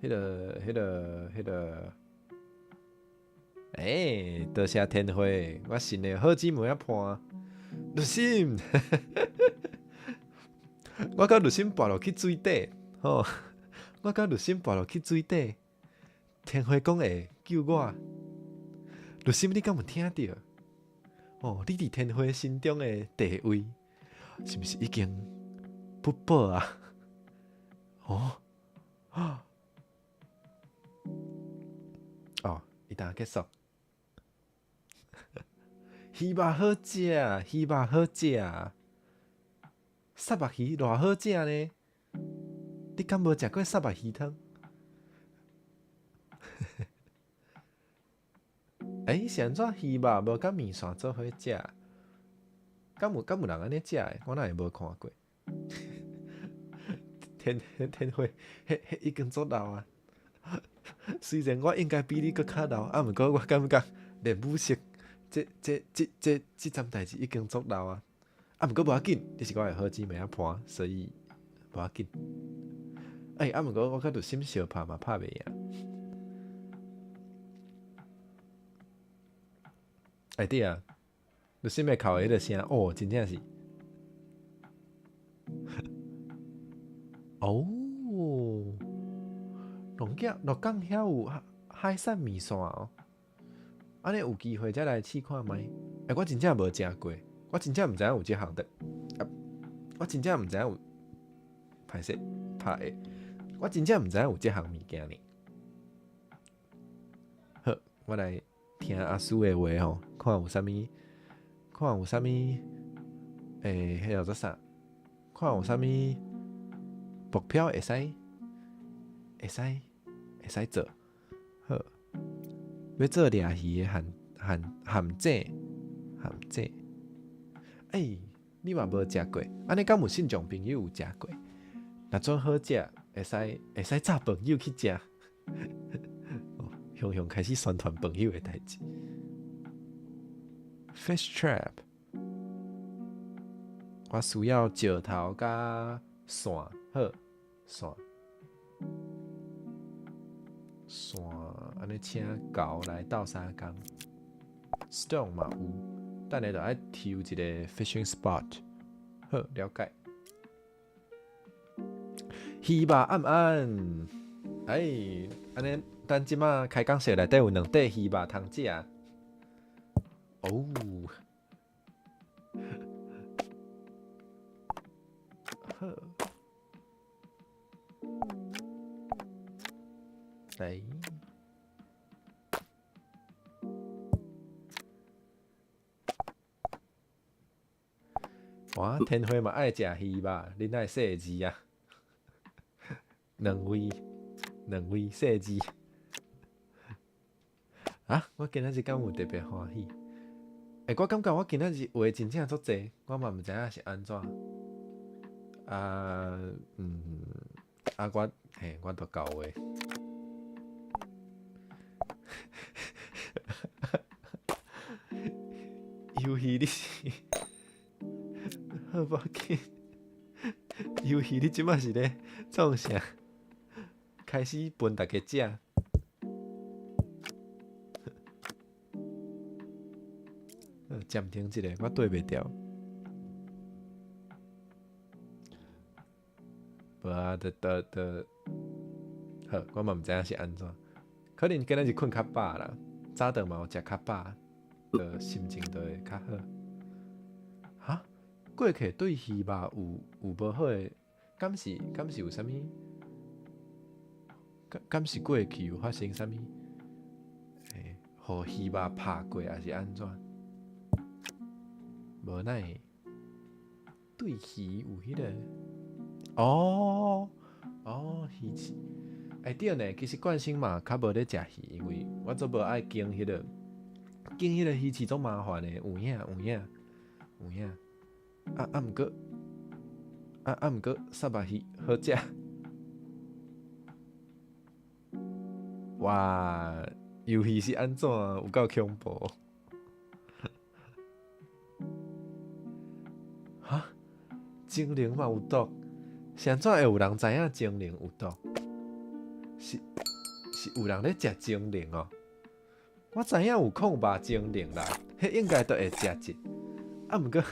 彼个、彼个、彼个，欸，多謝天花，我新的好姊妹仔伴，律心，我佮律心跋落去水底，吼，我佮律心跋落去水底，天花講會救我，律心你敢有聽著？哦，你佇天花心中的地位，是毋是已經不保啊？哦，啊，哦，伊當結束。魚肉好食，魚肉好食，虱目魚偌好食呢？你敢無食過虱目魚湯？欸，是按怎魚肉無佮麵線做伙食？敢有人按呢食的？我哪會無看過？天天花，彼已經足老啊！雖然我應該比你閣較老，啊，毋過我感覺練武術這這這這這陣代誌已經足老啊！啊，毋過無要緊，你是我的好姊妹仔伴，所以無要緊。欸，啊，毋過我佮律心相拍嘛，拍袂贏。欸，對啊，律心的哭的彼个聲，哦，真正是。哦，鹿港鹿港遐有海產麵線哦，按呢有機會才來試看覓。欸，我真正無食過，我真正毋知影有這項的，啊，我真正毋知影有，歹勢拍的，我真正毋知影有這項物件呢。好，我來聽阿叔的話吼，看有啥物，看有啥物，欸，彼叫做啥？看有啥物目標會使，會使，會使做。好，欲做掠魚的陷陷陷阱，陷阱。欸，你嘛無食過，按呢敢有信眾朋友有食過？若準好食，會使會使炸朋友去食。雄雄開始宣傳朋友的代誌。Fish trap，我需要石頭佮線，好，線，線，按呢請猴來鬥相共。Stone 嘛有，等下就愛抽一個 fishing spot。好，了解。魚肉暗暗，哎，按呢，咱這馬開講室內底有兩塊魚肉通食。哦，好，來。哇，天花嘛愛食魚肉，恁愛細膩啊？兩位，兩位細膩。啊！我今仔日敢有特別歡喜？欸，我感覺我今仔日話真正足濟，我嘛毋知影是按怎。啊，嗯，啊我嘿，我都夠話。遊戲你是好無要緊？遊戲你這擺是咧創啥？開始分大家食。暫停一下，我對袂著。無啊，就就就好，我嘛毋知影是按怎，可能今仔日睏較飽啦，早頓嘛有食較飽，就心情就會較好。哈？過去對魚肉有有無好的，敢是敢是有啥物？敢敢是過去有發生啥物？欸，予魚肉拍過，抑是按怎？無哪會對魚有彼個？哦哦，魚翅。欸對呢，其實冠生嘛較無咧食魚，因為我足無愛經彼個經彼個魚翅足麻煩的，有影有影有影。啊啊毋過啊啊毋過，虱目魚好食。哇！魷魚是按怎？有夠恐怖！哈？精靈嘛有毒？是按怎會有人知影精靈有毒？是是有人咧食精靈哦？我知影有控肉精靈啦，彼應該都會食者。啊，毋過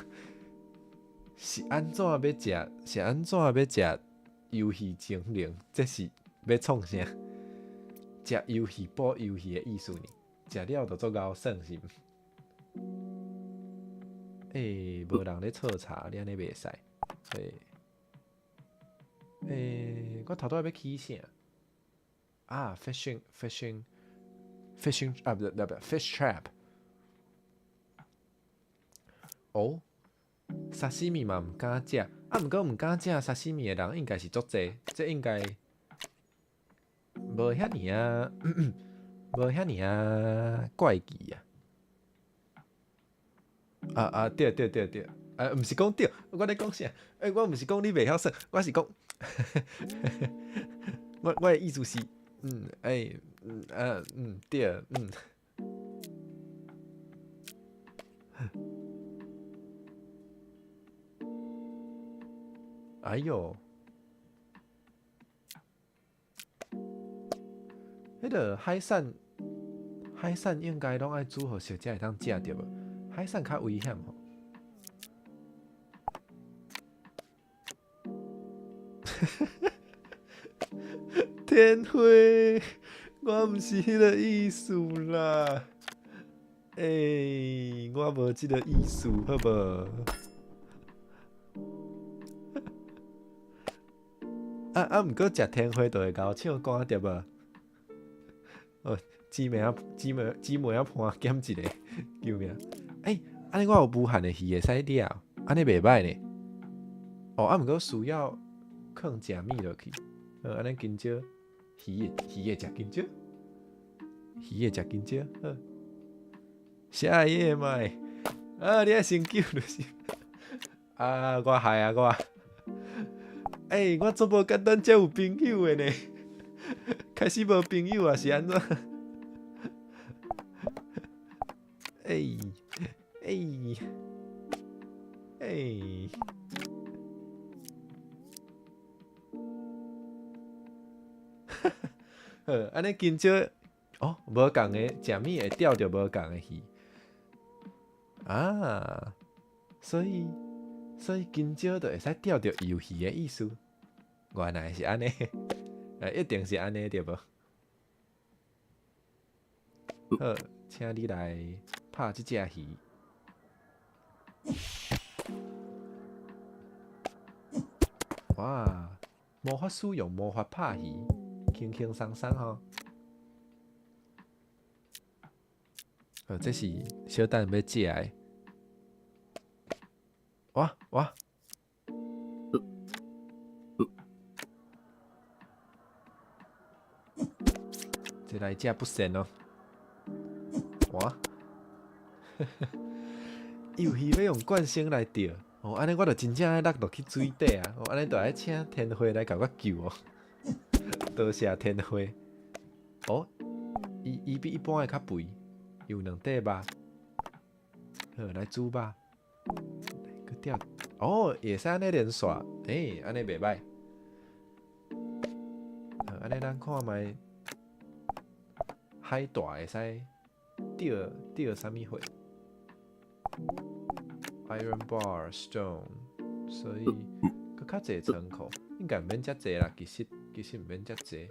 是按怎欲食？是按怎欲食魷魚精靈？這是欲創啥？食魷魚補魷魚的意思呢？食了就足𠢕耍是毋？欸，無人咧剉柴，你按呢袂使。欸欸，我頭拄仔欲起啥？啊，fishing fishing fishing 啊，不不不，fish trap。哦，沙西米嘛毋敢食，啊，毋過毋敢食沙西米的人應該是足濟，這應該無遐爾啊，無遐爾啊怪奇啊。啊啊，對對對對，啊，毋是講對，我咧講啥？欸，我毋是講你袂曉耍，我是講，我的意思是，欸，啊，對，哎喲，彼个海產，海產應該攏愛煮予熟才會當食著無？海產較危險吼。天輝，我毋是彼个意思啦。欸，我無這个意思，好無？啊啊！毋過食天花就會𠢕唱歌對無？哦，姊妹仔姊妹姊妹仔伴減一個，救命！欸，按呢我有無限的魚會使掠，按呢袂䆀呢。哦，啊，毋過需要囥食物落去。好，按呢今朝魚魚會食今朝，魚會食今朝。好，啥嘢麥？啊，你愛先救就是。啊，我害啊我。欸，我足無簡單才有朋友的呢，開始無朋友啊，是按怎？欸欸欸！好，按呢今朝哦，無仝的食物會釣著無仝的魚啊，所以。所以今朝就會使釣著魷魚的意思，原來是按呢，一定是按呢對無？好，請你來拍這隻魚。哇，魔法師用魔法拍魚，輕輕鬆鬆吼。這是小等欲食的。哇哇！這來者不善哦。哇！魷魚欲用慣性來釣，哦，按呢我就真正愛落落去水底啊！哦，按呢就愛請天花來共我救哦。多謝天花。哦，伊伊比一般的較肥，有兩塊肉。好，來煮肉。閣釣哦，會使按呢連線，欸，按呢袂䆀。按呢咱看覓海帶會使釣釣啥物貨？Iron bar stone，所以閣較濟倉庫，應該毋免遮濟啦。其實其實毋免遮濟。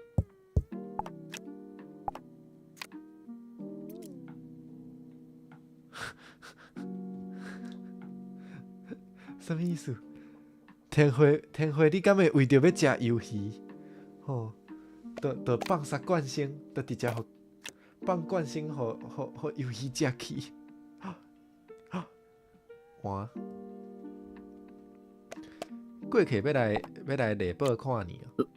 啥物意思？天花天花，你敢會為著欲食魷魚，吼，就就放殺慣性，就直接予放罐星予予予魷魚食去。哇！過客欲來禮報看你哦，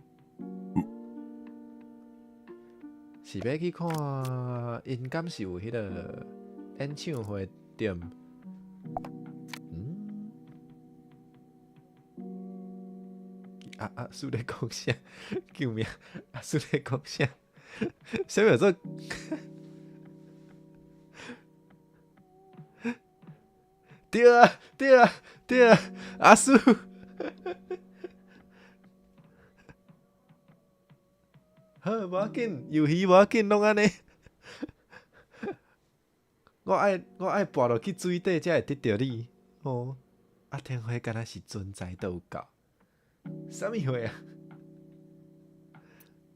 是欲去看？𪜶敢是有彼个演唱會對毋？嗯？啊啊！輸咧講啥？救命！啊，輸咧講啥？啥物叫做？對啊對啊對啊！阿叔，好，無要緊，遊戲無要緊，攏按呢。我愛跋落去水底，才會得著你。哦，啊，天花敢若是存在都有夠。啥物貨啊？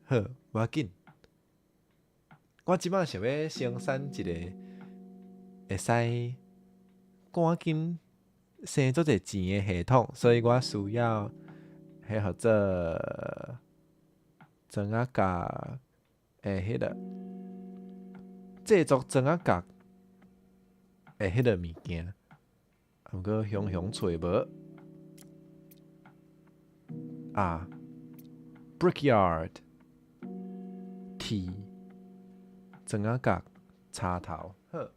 好，無要緊。我這擺想欲生產一个會使趕緊生足濟錢的系統，所以我需要彼號做磚仔角的彼个製作磚仔角的彼个物件，毋過雄雄揣無啊，Brickyard 鐵磚仔角插頭，好。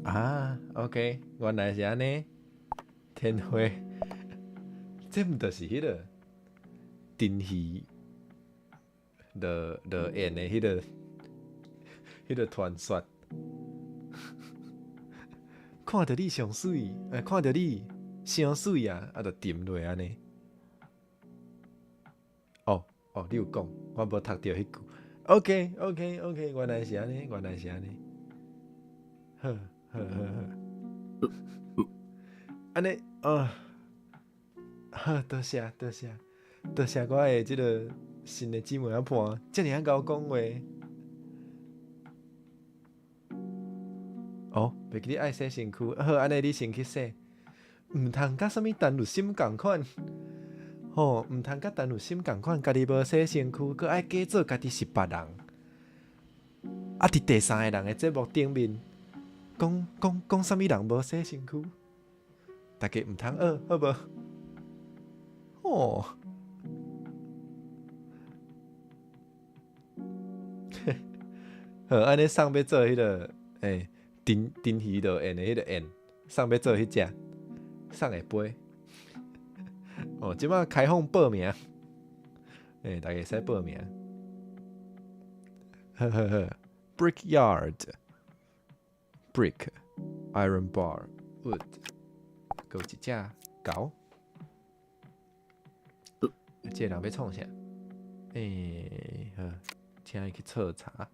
啊，OK，原來是按呢。天花，這毋就是彼个電魚落落演的彼个傳說。看著你上媠，看著你傷媠啊，啊，就沉落按呢。哦哦，你有講，我無讀著彼句。OK，OK，OK，原來是按呢，原來是按呢。好，好好好。按呢，啊，好，多謝多謝多謝我的這个新的姊妹仔伴，遮爾仔𠢕講話。哦，袂記你愛洗身軀，好，按呢你先去洗。毋通佮啥物陳律心仝款，吼，毋通佮陳律心仝款，家己無洗身軀，閣愛假做家己是別人。啊！佇第三个人的節目頂面，講講講啥物人無洗身軀，大家毋通學，好無？哦，好，按呢送欲做彼个，欸，沉沉魚落演的彼个演，送欲做彼隻，送會飛。哦，這擺開放報名，欸，大家會使報名。好好好，Brickyard，brick iron bar wood，閣有一隻狗。這个人欲創啥？欸，好，請伊去徹查。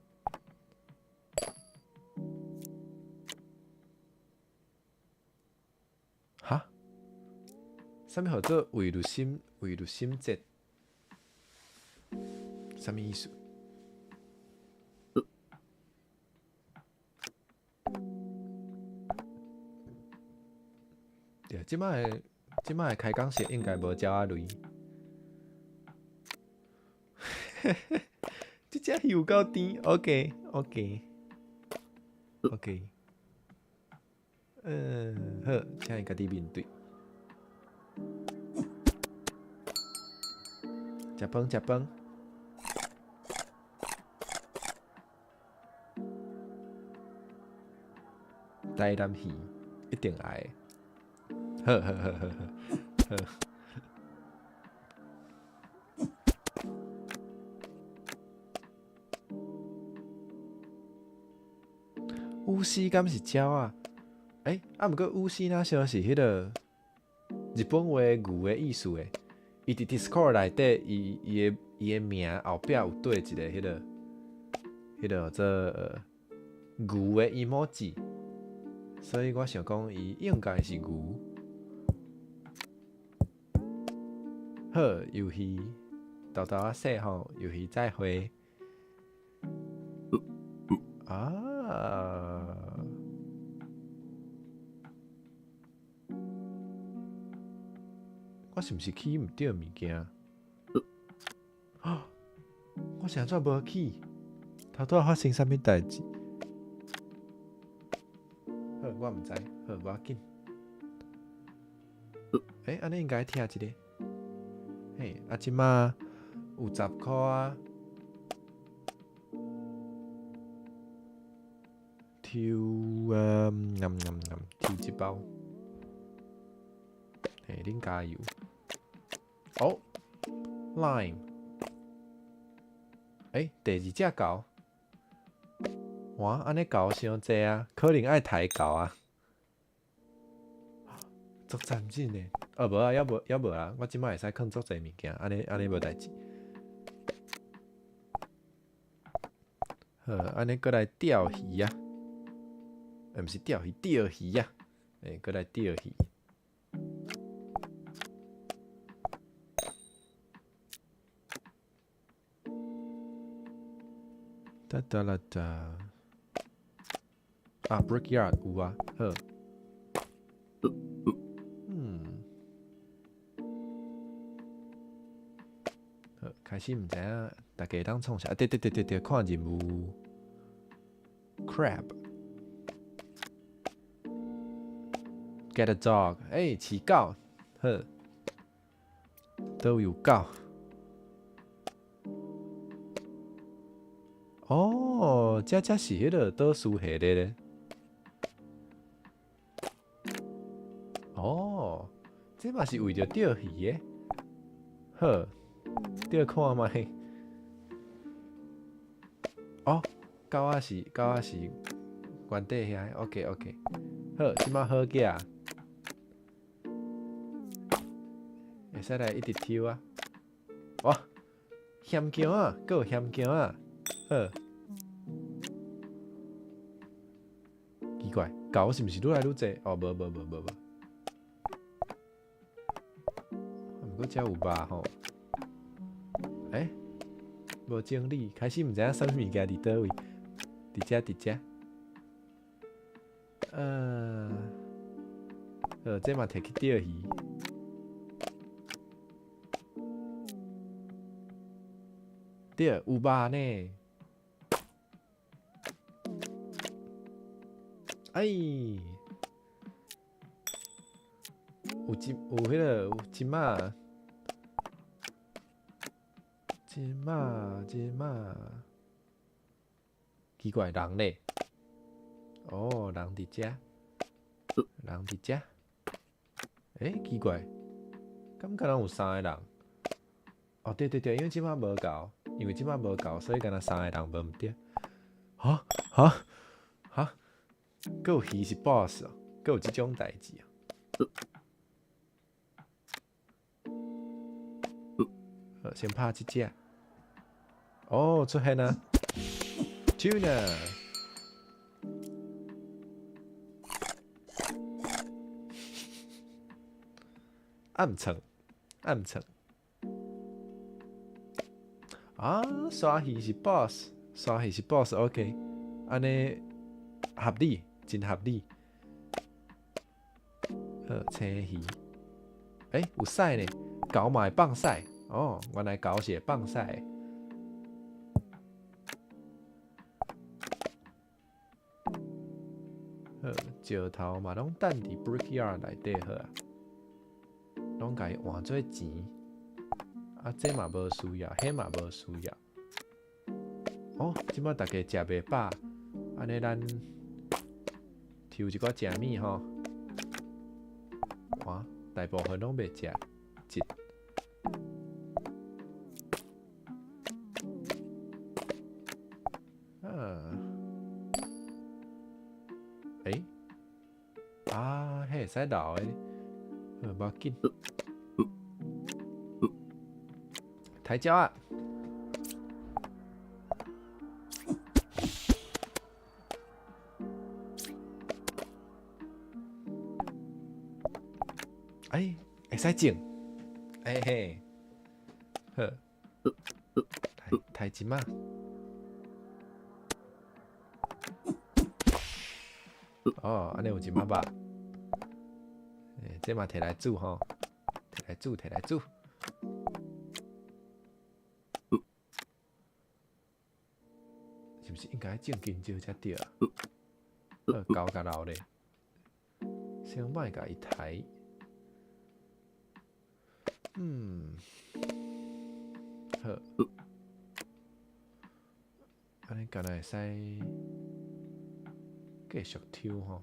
哈？啥物號做偽律心偽律心節？啥物意思？對，這擺的開講室應該無鳥仔類。這隻魚有夠甜，OK，OK，OK。嗯，好，請伊家己面對。食飯，食飯。台南魚一定愛。好好好好好。烏絲敢是鳥仔？欸，啊，毋過烏絲若像是彼个日本話牛的意思欸。伊佇 Discord 內底，伊的名後壁有綴一个彼个做牛的 emoji，所以我想講伊應該是牛。好，遊戲沓沓仔說吼，遊戲再會。啊！我是毋是起毋著物件？啊！我是按怎無去？頭拄仔發生啥物代誌？好，我毋知，好，無要緊。欸，按呢應該拆一个。嘿，啊，這馬有10箍啊。抽啊，吟吟吟，抽一包。嘿，恁加油。哦，lime。欸，第二隻猴。哇，按呢猴傷濟啊，可能愛刣猴啊。足先進的，哦，無啊，猶無猶無啊，我這馬會使囥足濟物件，按呢按呢無代誌。好，按呢閣來釣魚啊，欸，毋是釣魚，釣魚啊，欸，閣來釣魚。噠噠啦噠，啊，Brickyard 有啊，好。嗯，好，開始毋知影大家會當創啥？對對對對對，看任務，Crab，Get a dog，欸，飼狗，好，佗位有狗？哦，這才是彼个倒數系列咧。哦，這嘛是為著釣魚的。好，釣看覓。哦，狗仔是狗仔是原底遐，OK OK。好，這馬好額，會使來一直抽啊。哇，險境啊，閣有險境啊。好，奇怪，狗是毋是愈來愈濟？哦，無無無無無。毋過遮有肉吼。欸，無整理，開始毋知影啥物物件佇佗位，佇遮佇遮。好，這嘛摕去釣魚。對，有肉呢。哎，有一有彼个有一馬，一馬一馬，奇怪，人咧？哦，人佇遮，人佇遮。欸，奇怪，敢敢若有三个人？哦，對對對，因為這馬無猴，因為這馬無猴，所以敢若三個人無毋對。哈哈哈！閣有魚是 boss 哦，閣有這種代誌哦。好，先拍這隻。哦，出現啊！Tuna。暗藏，暗藏。啊，鯊魚是 boss，鯊魚是 boss，OK，按呢合理，真合理。好，青魚，欸，有屎呢，狗嘛會放屎，哦，原來狗是會放屎的。好，石頭嘛攏等佇 Brickyard 內底好啊，攏共伊換做錢。啊，這嘛無需要，彼嘛無需要。哦，這馬大家食袂飽，按呢咱抽一寡食物吼。哇，大部分攏袂食，一。啊，欸，啊，彼會使留的，好，無要緊。抬腳啊！哎，會使種，哎嘿，好，刣一馬。哦，按呢有一馬肉，欸，這嘛摕來煮吼，摕來煮，摕來煮。毋是應該種香蕉才對啊？好，狗共留咧，先莫共伊刣。好，按呢敢若會使繼續抽吼。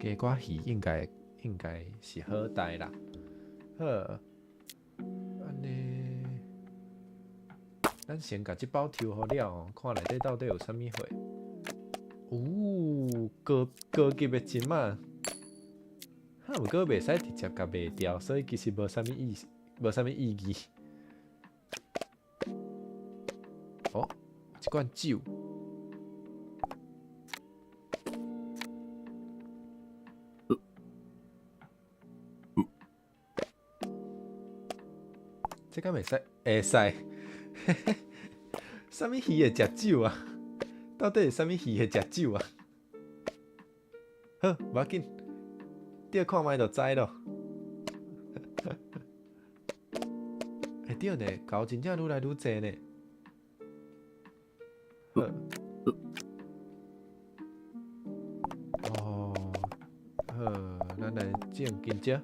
加寡魚應該是好代啦。好，按呢，咱先共這包抽予了哦，看內底到底有啥物貨。哦，高高級的針仔，哈，毋過袂使直接共賣掉，所以其實無啥物意思，無啥物意義。哦，一罐酒。這敢會使？會使。啥物魚會食酒啊？到底是啥物魚會食酒啊？好，無要緊，釣看覓就知咯。欸，對呢，狗真正愈來愈濟呢。好。哦，好，咱來種香蕉。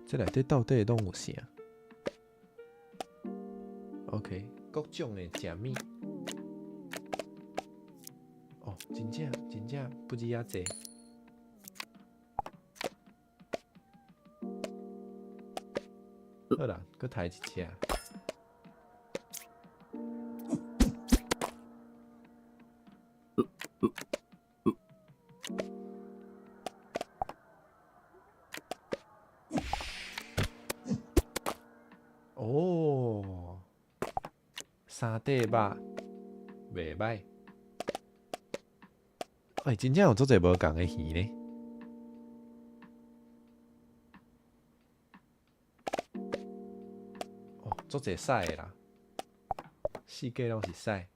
這內底到底攏有啥？OK，各種的食物。哦，真正真正不止遐濟。好啦，閣刣一隻。哦，三塊肉，袂䆀。欸，真正有足濟無仝的魚呢。哦，足濟屎的啦，四界攏是屎。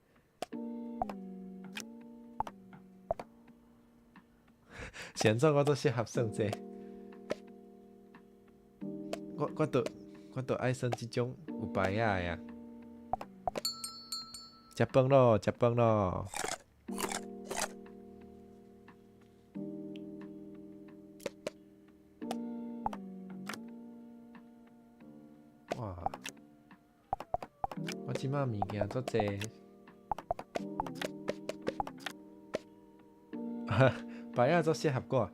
是按怎我足適合耍這個？我都愛耍這種有牌仔的啊！食飯囉，食飯囉！哇！我這擺物件足濟，牌仔足適合我。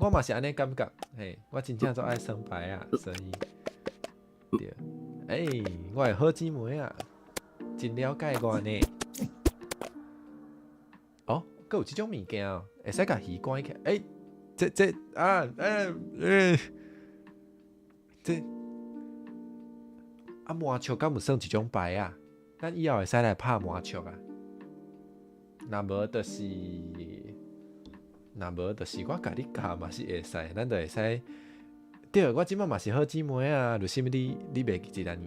我嘛是按呢感覺，嘿，我真正足愛耍牌仔，所以對。欸，我的好姊妹啊，真了解我呢。哦，閣有這種物件哦，會使共魚關起來。欸，這這啊，欸欸，這啊麻將敢有算一種牌仔？咱以後會使來拍麻將啊。若無就是，若無就是我共你教嘛是會使，咱就會使。對，我這擺嘛是好姊妹啊，為啥物你袂記得呢？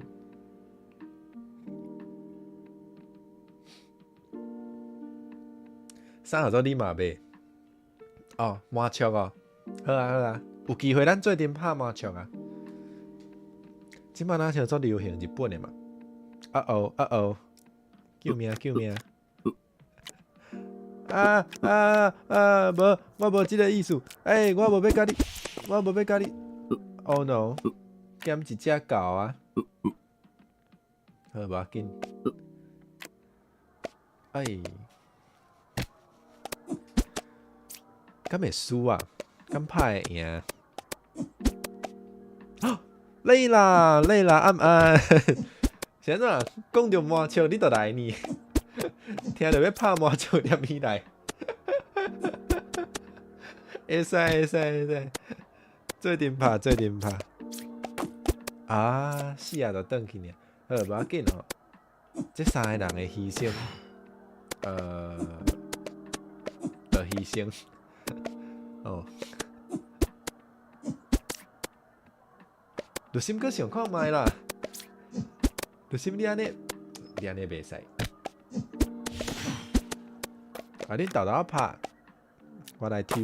啥叫做你嘛袂？哦，麻將哦，好啊好啊，有機會咱做陣拍麻將啊。這擺若像足流行日本的嘛？啊哦啊哦，救命救命！啊啊啊！無，我無這个意思。欸，我無欲共你，我無欲共你。Oh no！減一隻狗啊！好，無要緊。哎，敢會輸啊？敢拍會贏？累啦累啦，暗暗。是按怎？講著麻將你就來呢？聽著欲拍麻將入去來。會使會使會使，做陣拍做陣拍。啊，死啊，就轉去爾。好，無要緊哦。這三个人的犧牲，就犧牲。哦。律心閣想看覓啦。律心你按呢，你按呢袂使。啊，恁沓沓拍，我來抽，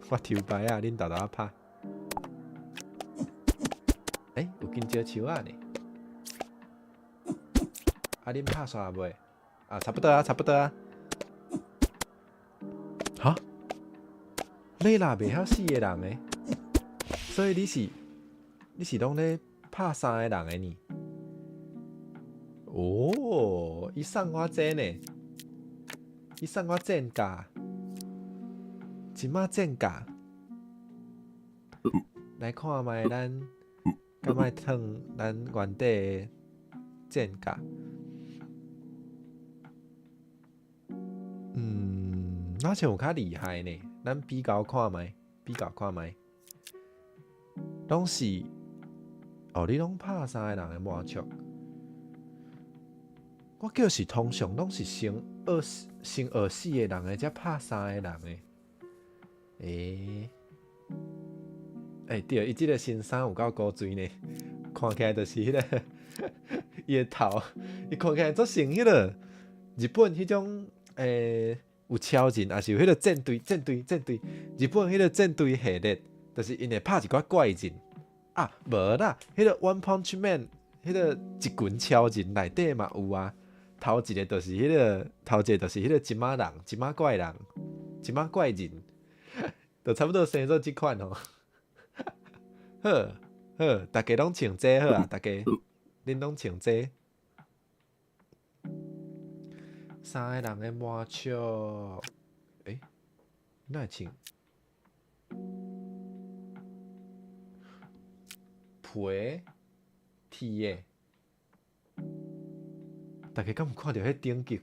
我抽牌啊，恁沓沓拍。欸，有香蕉樹仔呢。啊，恁拍煞未？啊，差不多啊，差不多啊。哈？你若袂曉四個人的，所以你是攏咧拍三個人的呢？哦，伊送我這呢，伊送我戰甲，一馬戰甲，來看覓咱敢愛褪咱原底的戰甲。嗯，若像有較厲害呢，咱比較看覓，比較看覓，攏是哦，你攏拍三個人的魔術。我叫是通常攏是先學先學四個人的，才拍三個人的。欸，欸對，伊這个先生有夠古錐呢，看起來就是彼個伊的頭，伊看起來足像彼個日本彼種欸，有超人，抑是有彼個戰隊戰隊戰隊，日本彼個戰隊系列，就是𪜶會拍一寡怪人啊，無啦，彼個 One Punch Man，彼個一群超人內底嘛有啊。頭一個就是彼個，頭一個就是彼個一馬人，一馬怪人，一馬怪人，就差不多生做這款吼。好，好，逐家攏穿這好啊，逐家，恁攏穿這。三個人的魔術，欸，哪會穿？皮鐵的。大家敢有看著彼等級？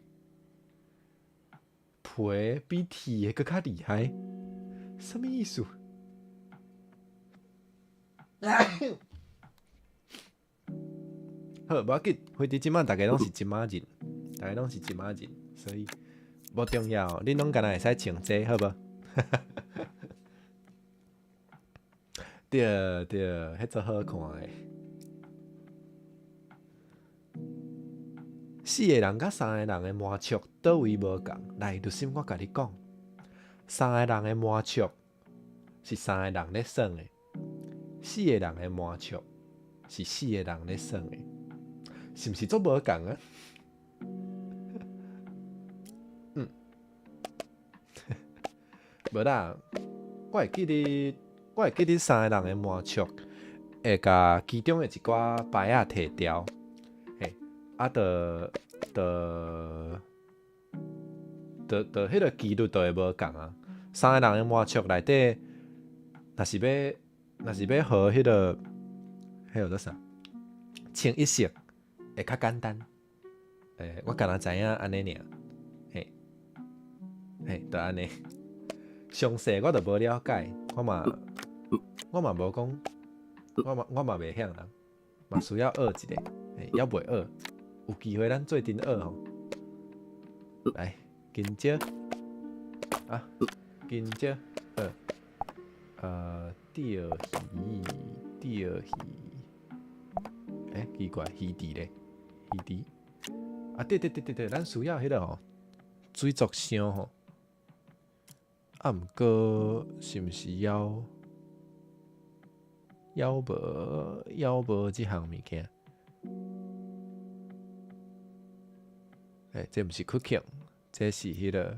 皮比鐵的閣較厲害，啥物意思？好，無要緊，反正這擺逐家攏是一馬人，逐家攏是一馬人，所以無重要，恁攏敢若會使穿這好無？對對，彼足好看的。四個人佮三個人的魔術佗位無仝？來，律心，我共你講，三個人的魔術是三個人咧耍的，四個人的魔術是四個人咧耍的，是毋是足無仝啊？嗯，無啦，我會記得，我會記得三個人的魔術會共其中的一寡牌仔提掉。啊，就就就就彼个幾率就會無仝啊。三個人的魔術內底，若是欲予彼个，彼個叫啥？清一色會較簡單。欸，我敢若知影按呢爾，嘿，嘿，就按呢。詳細我就無了解，我嘛無講，我嘛袂曉啦，嘛需要學一下，嘿，猶未學。有機會咱做陣學吼，來，香蕉啊，香蕉，好，釣魚，釣魚，欸，奇怪，魚池咧，魚池，啊，對對對對對，咱需要彼個吼，水族箱吼，啊，毋過是毋是猶無這項物件？欸，這毋是 cooking，這是彼個，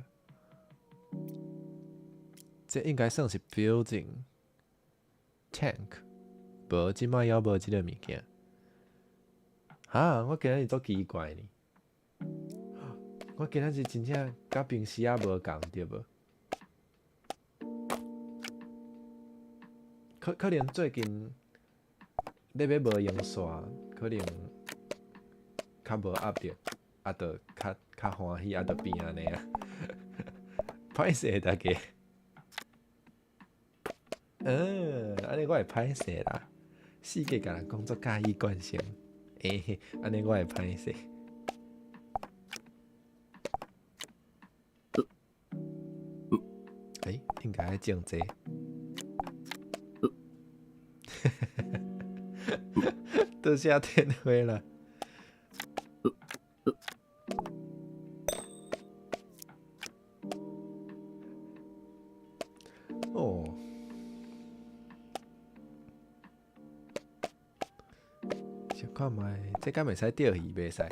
這應該算是 building tank，無，這擺猶無這個物件。哈，我今仔日足奇怪呢。我今仔日真正佮平時仔無仝對無？可能最近咧欲無閒線，可能較無壓力。啊，就較較歡喜，啊，就變按呢啊，歹勢大家。嗯，按呢我會歹勢啦。四界共人講做佮意慣性，欸，按呢我會歹勢。欸，應該愛種這個。多謝天花啦。哦，想看覓，這敢會使釣魚？袂使。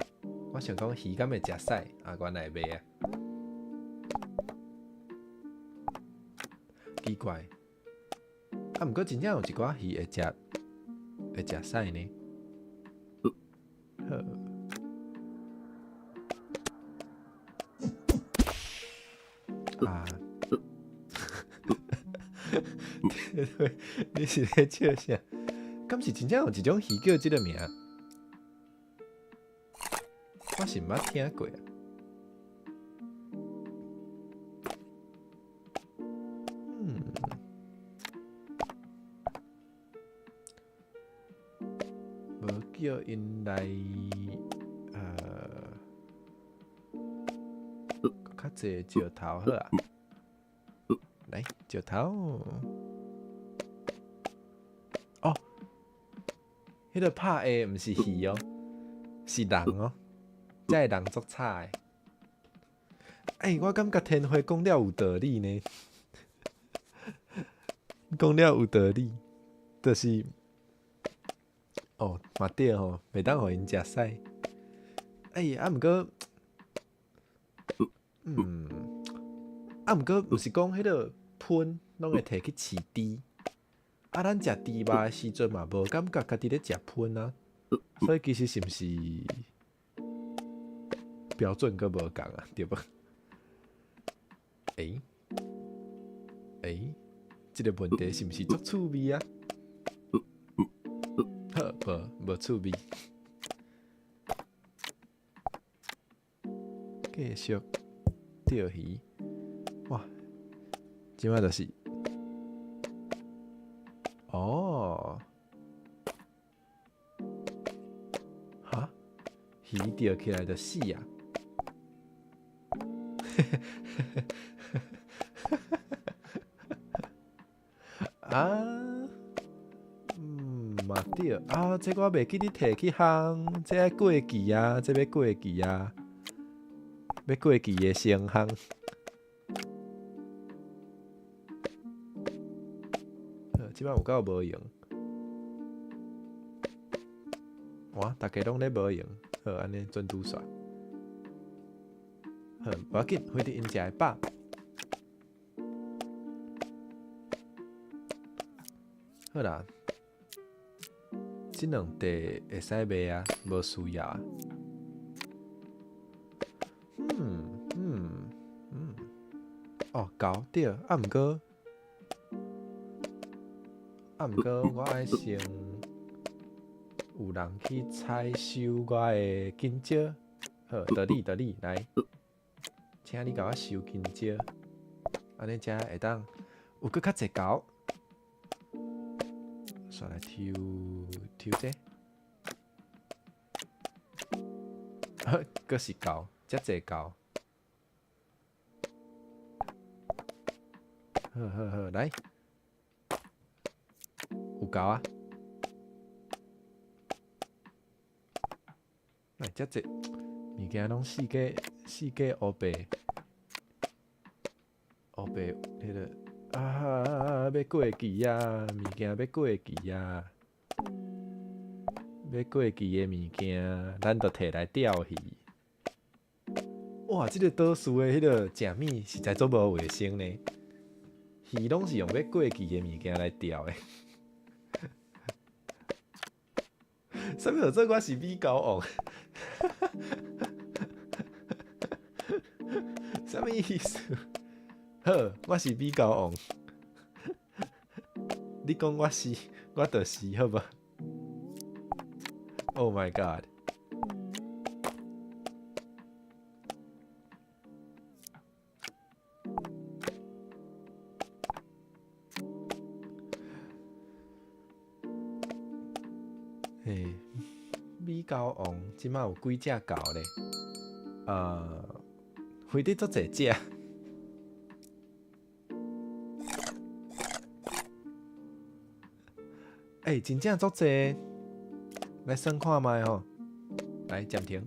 我想講魚敢會食屎？啊，原來袂啊。奇怪。啊，毋過真正有一寡魚會食屎呢。好。啊！你是咧笑啥？敢是真正有一種魚叫這个名？我是毋捌聽過啊。嗯。無叫𪜶來，較濟石頭好啊。來，石頭。哦，彼个拍的毋是魚哦，是人哦。這个人足慘的。欸，我感覺天花講了有道理呢。講了有道理，就是，哦，嘛對吼，袂當予𪜶食屎。欸，啊，毋過，啊，毋過，毋是講彼个噴攏會提去飼豬，啊，咱食豬肉的時陣嘛，無感覺家己咧食噴啊，所以其實是毋是標準閣無仝啊？對無？欸欸，這个問題是毋是足趣味啊？好，無趣味。繼續釣魚，哇！這擺就是，哦，哈，魚釣起來就死啊！啊，嘛對啊，這我袂記得提去烘，這愛過期啊，這欲過期啊，欲過期的先烘。這擺有夠無閒，哇！逐家攏咧無閒，好，按呢準拄煞。好，無要緊，反正𪜶食會飽。好啦，這兩塊會使賣啊，無需要啊。哦，狗對，啊，毋過。啊，毋過我愛先有人去採收我的香蕉。好，著你，著你來，請你共我收香蕉，按呢才會當有閣較濟猴。煞來抽抽這個，閣是猴，遮濟猴。好好好，來。有猴啊！來，遮濟物件攏四界四界烏白烏白，彼个啊，欲過期啊！物件欲過期啊！欲過期的物件，咱就提來釣魚。哇！這个島嶼的彼个食物實在足無衛生呢，魚攏是用欲過期的物件來釣的。啥物叫做我是米狗王？啥物意思？好，我是米狗王。你講我是，我就是，好無？Oh my god！嘿，米狗王這擺有幾隻猴咧？非得足濟隻。欸，真正足濟。來算看覓吼，來暫停。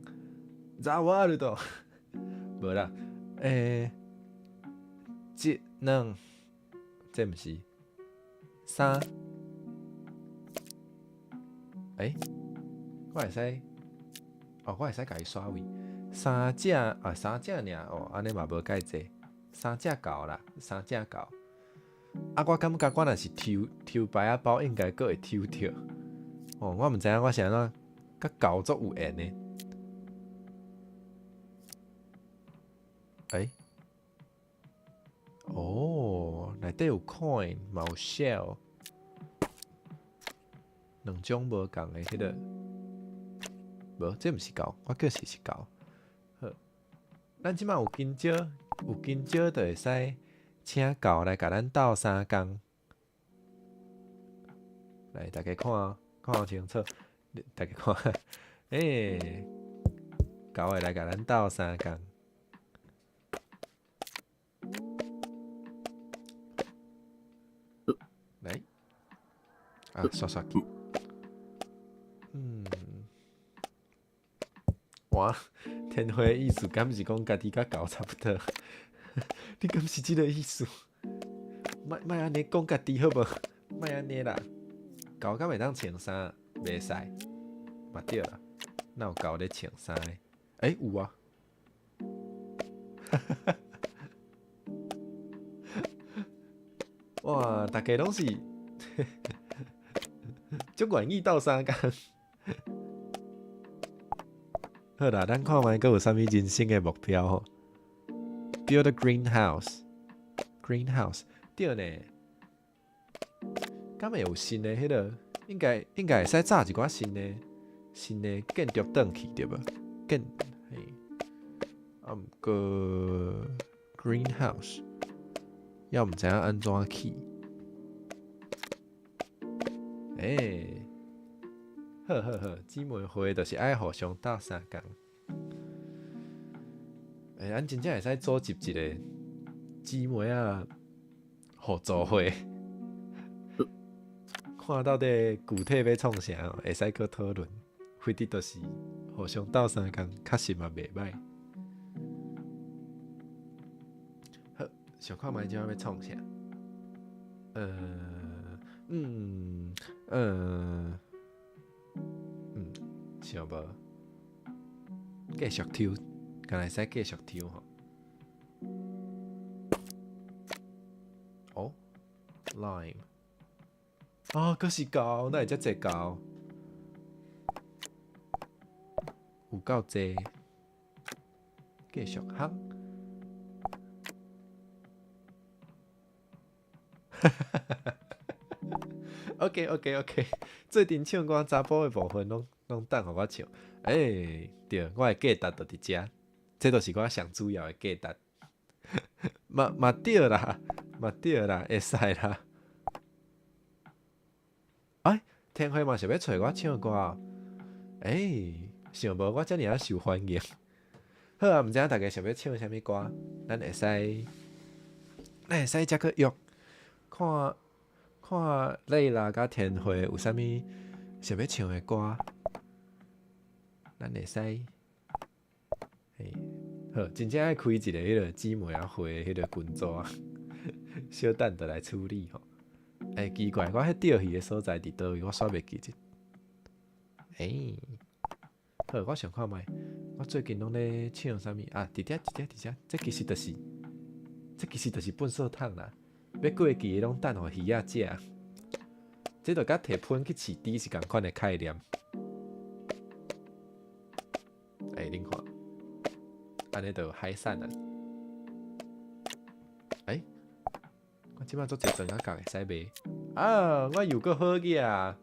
ザワールド，無啦，一、兩，這毋是三，我會使，哦，我會使共伊刷位，三隻啊，三隻爾哦，按呢嘛無蓋濟，三隻狗啦，三隻狗。啊，我感覺我若是抽抽牌仔包，應該閣會抽著。哦，我毋知影我是按怎佮狗足有緣的。哦，內底有 coin，嘛有 shell，兩種無仝的彼個，無，這毋是狗，我叫是是狗。好，咱這擺有金蕉，有金蕉就會使請狗來共咱鬥相共。來，大家看，看清楚，大家看，狗會來共咱鬥相共。來，啊，刷刷去。哇，天花的意思敢是講家己佮狗差不多？你敢是這个意思？莫莫按呢講家己好無？莫按呢啦，狗敢會當穿衫？袂使，嘛對啦，哪有狗咧穿衫的？有啊。哈哈哈！哇，逐家攏是足願意鬥相共。好啦，咱看覓閣有啥物人生的目標吼？Build a greenhouse，greenhouse 對呢。敢會有新的彼个？應該會使炸一寡新的建築轉去對無？建嘿，啊毋過 greenhouse，猶毋知影按怎起。好好好，姊妹會就是愛互相鬥相共。咱真正會使組織一個姊妹仔互助會，看到底具體欲創啥，會使閣討論。反正就是互相鬥相共，確實嘛袂䆀。好，想看覓這擺欲創啥？想無？繼續抽，敢會使繼續抽吼？哦，lime，啊，閣是狗，哪會遮濟狗？有夠濟，繼續夯。哈哈哈哈 OK OK OK，最近唱歌查埔的部分攏攏等予我唱。對，我的價值就佇遮，這就是我上主要的價值。嘛嘛對啦，嘛對啦，會使啦。天花嘛是欲揣我唱歌哦。想無我遮爾仔受歡迎。好啊，毋知影大家想欲唱啥物歌，咱會使才閣約，看看麗拉佮天花有啥物想欲唱的歌，咱會使，嘿，好，真正愛開一个彼个姊妹仔會彼个群組啊，小等著來處理吼。奇怪，我彼釣魚的所在佇佗位，我煞袂記得。好，我想看覓，我最近攏咧唱啥物啊？佇遮，佇遮，佇遮，這其實就是糞掃桶啦。欲過期的攏等予魚仔食，這就佮提噴去飼豬是仝款的概念。恁看，按呢就有海產啊。我這擺做濟莊仔角會使賣啊！我又閣好額啊！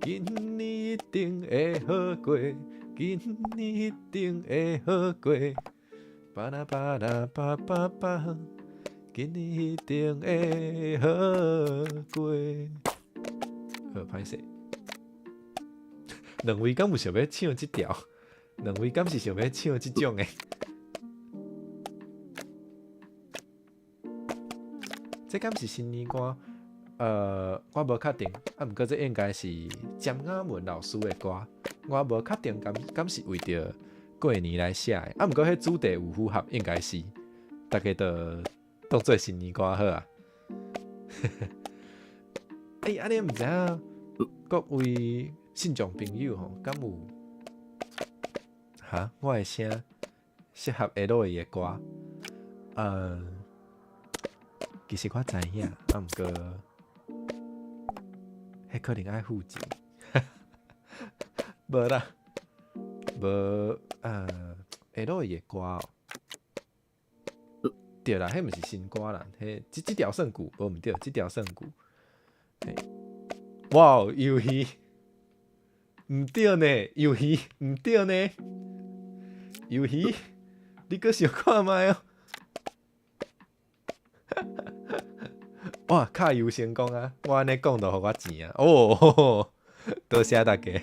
今年一定會好過，今年一定會好過。巴拉巴拉巴巴巴，今年一定會好過。好，歹勢。兩位敢有想欲唱這條？兩位敢是想欲唱這種的？這敢是新年歌？我無確定，啊，毋過這應該是詹雅文老師的歌，我無確定敢敢是為著過年來寫的，啊，毋過彼主題有符合，應該是，大家就當做新年歌好啊。欸，按呢毋知影各位信眾朋友吼，敢有哈？我的聲適合下落伊的歌？其實我知影，啊，毋過，彼可能愛付錢，無啦，無下落伊的歌哦。對啦，彼毋是新歌啦，彼這這條算舊，無毋對，這條算舊。嘿，哇，魷魚，毋對呢，魷魚，毋對呢，魷魚，你閣想看覓哦？哇，卡油成功啊！我按呢講就予我錢啊！哦，多謝大家。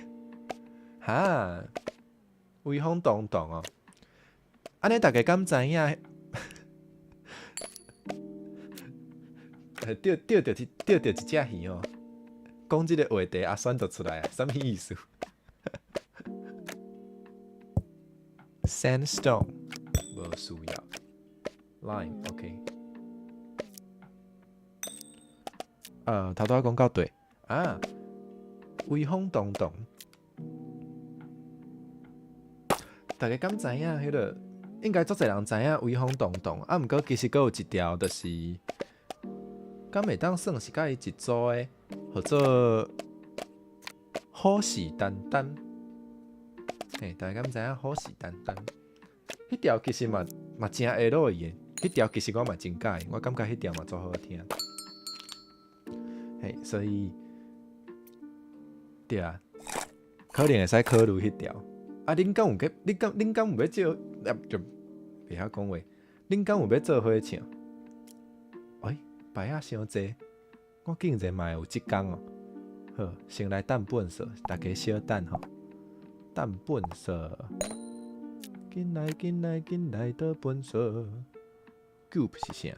哈，威風蕩蕩哦！按呢大家敢知影？釣釣著一釣著一隻魚哦！講這个話題，阿酸就出來啊，啥物意思？Sandstone 無需要，Lime OK。頭拄仔講到對啊，威風蕩蕩，大家敢知影？彼个應該足濟人知影威風蕩蕩，啊，毋過其實閣有一條，就是敢會當算是佮伊一組的，號做虎視眈眈。嘿，大家敢知影虎視眈眈？彼條其實嘛嘛誠會落去的，彼條其實我嘛真佮意，我感覺彼條嘛足好聽。嘿，所以對啊，可能會使考慮彼條。啊，恁敢有去？恁敢恁敢有欲借？啊，就袂曉講話。恁敢有欲做伙唱？欸，牌仔傷濟，我竟然嘛會有這工哦。好，先來等糞掃，大家小等吼。等糞掃，緊來緊來緊來倒糞掃。Goop 是啥？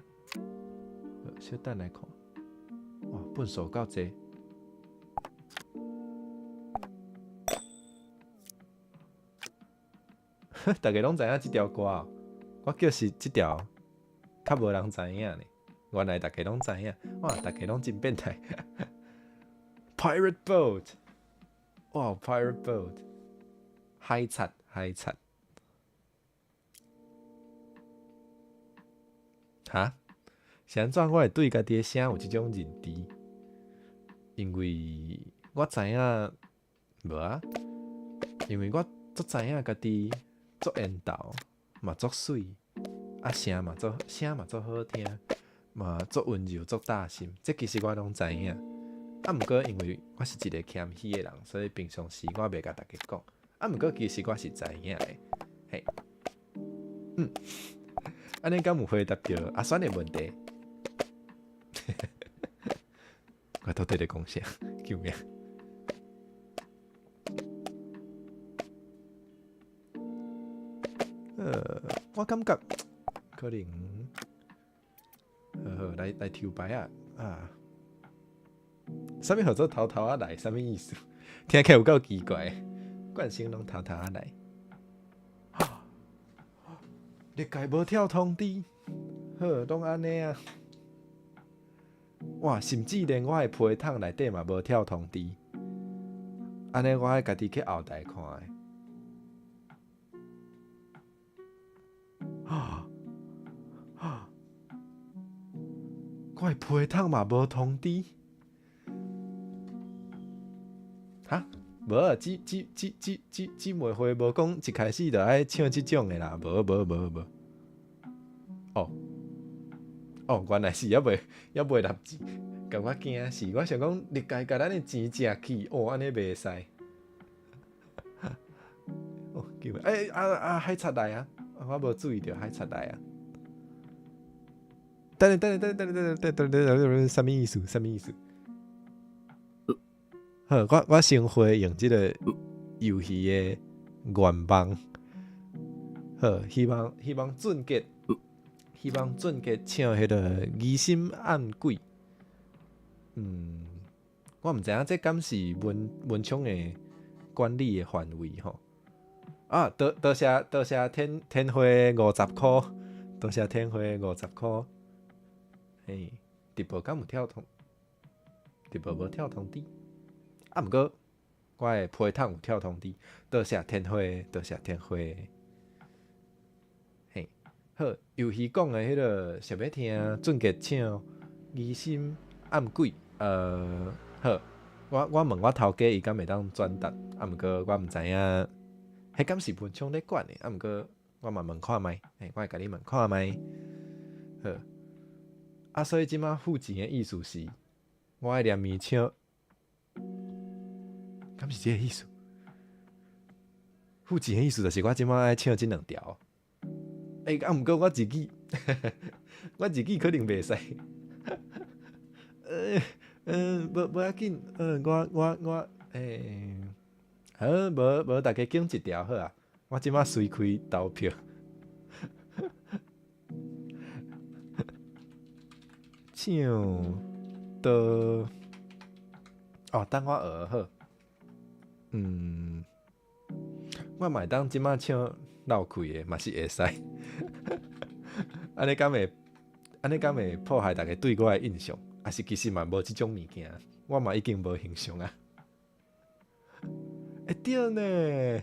好，小等來看。哇，糞掃夠濟。大家攏知影這條歌哦，我叫是這條較無人知影呢。原來大家攏知影，哇，大家攏真變態。Pirate boat，哇，Pirate boat，海賊，海賊。哈？是按怎我會對家己的聲有這種認知？因為我知影，無啊，因為我足知影家己足緣投，嘛足媠，啊聲嘛足聲嘛足好聽，嘛足溫柔足貼心，這其實我攏知影。啊，毋過因為我是一個謙虛的人，所以平常時我袂共大家講。啊，毋過其實我是知影的，嘿，嗯，按呢敢有回答著阿酸的問題？我到底咧講啥？救命！我感覺可能，好好來來抽牌仔啊！啥物號做偷偷仔來？啥物意思？聽起來有夠奇怪。慣性攏偷偷仔來。歷屆無跳通知，好，攏按呢啊！哇，甚至連我的批桶內底嘛無跳通知，按呢我愛家己去後台看的。啊啊！我的批桶嘛無通知，哈？無啊，姊姊姊姊姊姊妹會無講一開始就愛唱這種的啦，無無無無。哦哦，原來是猶未猶未納錢，共我驚死！我想講歷屆共咱的錢食去，哦，按呢袂使。哦，救命！欸啊啊！海賊來啊！我無注意著海賊來啊！等下等下等下等下等下等下等下，啥物意思？啥物意思？好，我我先回應這个遊戲的願望。好，希望希望俊傑，希望俊傑唱彼个疑心暗鬼。我毋知影這敢是文昌的管理的範圍吼。啊，多多謝多謝天天花50箍，多謝天花五十箍。嘿，直播敢有跳通？直播無跳通知。啊，毋過我的批桶有跳通知，多謝天花，多謝天花。嘿，好，遊戲講的彼個想欲聽俊傑唱《疑心暗鬼》，好，我問我頭家伊敢會當轉達，啊，毋過我毋知影，彼敢是文昌咧管的，啊，毋過我嘛問看覓，嘿，我會共你問看覓。好，啊，所以這馬付錢的意思是，我愛連綿唱，敢是這個意思？付錢的意思就是我這馬愛唱這兩條。欸，啊，毋過我自己可能袂使。無要緊，我，好，無無大家揀一條好啊。我這馬隨開投票。唱的，哦，等我學好。我嘛會當這馬唱漏氣的，嘛是會使。按呢敢會破壞大家對我的印象？抑是其實嘛無這種物件，我嘛已經無形象啊。欸，對呢，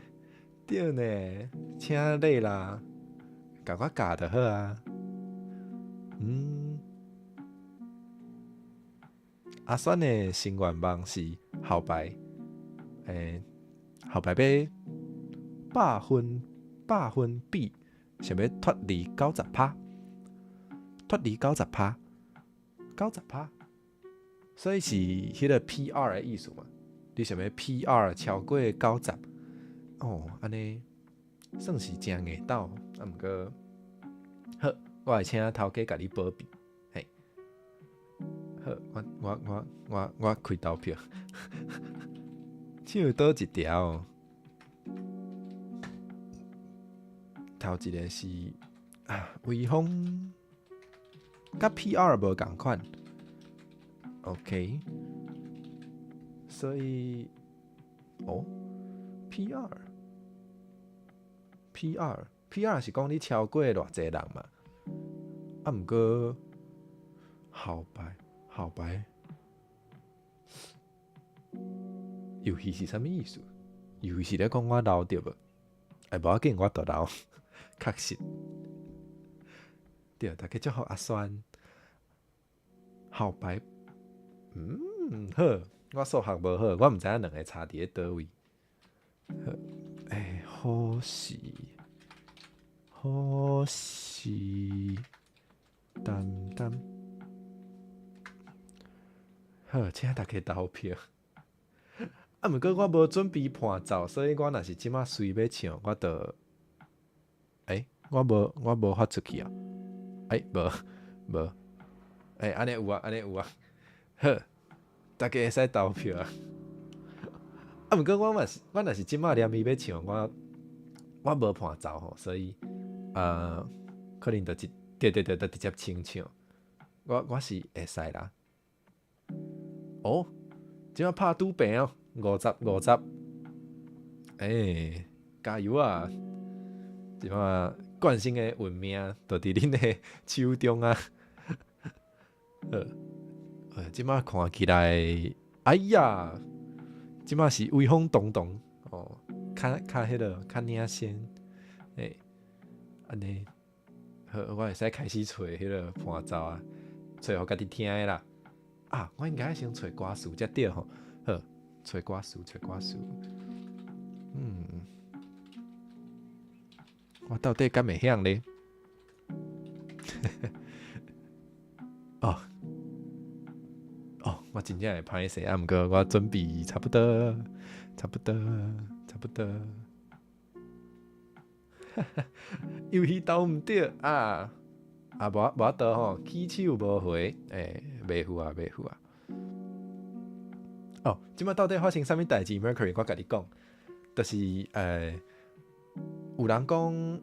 對呢，請你啦，共我教就好啊。阿選的新願望是後擺，欸，後擺欲百分比，想欲脫離90%，脫離九十趴，九十趴，所以是彼個 PR 的意思嘛？你想欲 PR 超過九十？哦，按呢算是誠硬鬥，啊，毋過好，我會請頭家共你保庇，嘿，好，我開投票，唱佗一條？頭一個是啊，微風，佮 PR 無仝款，OK，所以哦，PR，PR，PR 是講你超過偌濟人嘛？啊，毋過後擺後擺遊戲是啥物意思？遊戲是咧講我老著無？欸，無要緊，我就老，確實。對，大家祝福阿酸。後擺，好，我數學無好，我毋知影兩个差佇咧佗位。好，欸，好勢，好勢，擔當。好，請大家投票。啊，毋過我無準備伴奏，所以我若是這馬隨欲唱，我就，欸，我無發出去啊。欸，無，無，欸，按呢有啊，按呢有啊。好，大家會使投票啊。啊，毋過我嘛是，我若是這馬連伊欲唱，我無伴奏吼，所以，可能就一，對對對，就直接清唱。我是會使啦。哦，這馬拍拄平哦，50-50。欸，加油啊！這馬冠星的運命就佇恁的手中啊！好，這馬看起來，哎呀，這馬是威風堂堂哦，較較彼个較領先，欸，按呢，好，我會使開始揣彼个伴奏啊，揣予家己聽的啦。啊，我應該先揣歌詞才對吼。好，揣歌詞，揣歌詞。我到底敢會曉咧？哦，哦，我真正會歹勢啊！毋過我準備差不多，差不多，差不多。遊戲投毋對啊！啊，無無法度吼，起手無回，欸，袂赴啊，袂赴啊。哦，這馬到底發生啥物代誌？Mercury，我共你講，就是有人講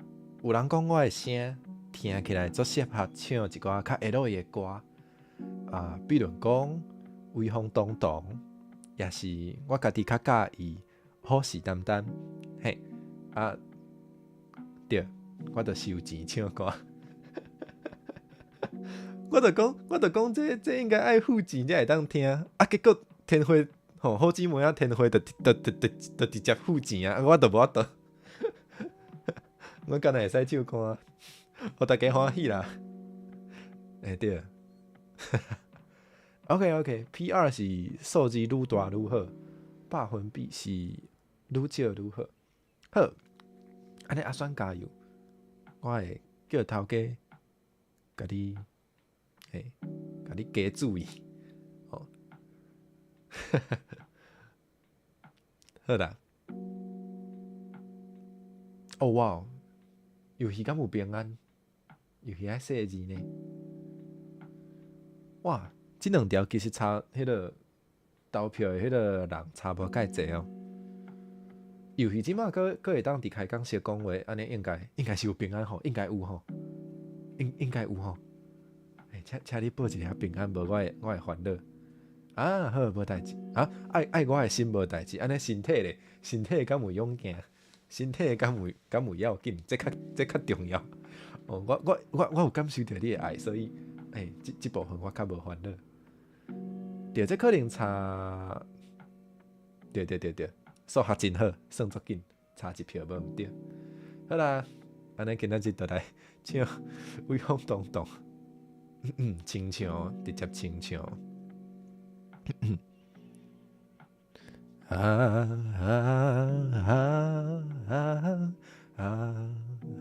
我的聲聽起來足適合唱一寡較 L 的歌啊，比如講，威風堂堂，抑是我家己較佮意虎視眈眈，嘿，啊，對，我就收錢唱歌。我就講，這應該愛付錢才會當聽，啊，結果天花吼好姊妹仔天花就直接付錢啊，我就無法度，我敢若會使唱歌，予大家歡喜啦。欸對，OK OK，PR 是數字愈大愈好，百分比是愈少愈好。好，按呢阿選加油，我會叫頭家共你，嘿，共你加注意，哦，好啦。哦哇，遊戲敢有平安？遊戲愛細字呢？哇，這兩條其實差彼個投票的彼個人差無蓋濟哦。遊戲這馬閣閣會當佇開講說講話，按呢應該是有平安吼，應該有吼，應該有吼。欸，請你報一下平安，無我會煩惱。啊，好，無代誌。啊，愛我的心無代誌，按呢身體咧，身體敢有勇健？身體敢有要緊？這較重要。哦，我有感受著你的愛，所以，欸，這部分我較無煩惱。對，這可能差，對對對對，數學真好，算足緊，差一票無毋對。好啦，按呢今仔日就來唱《威風堂堂》，清唱，直接清唱。啊啊啊啊啊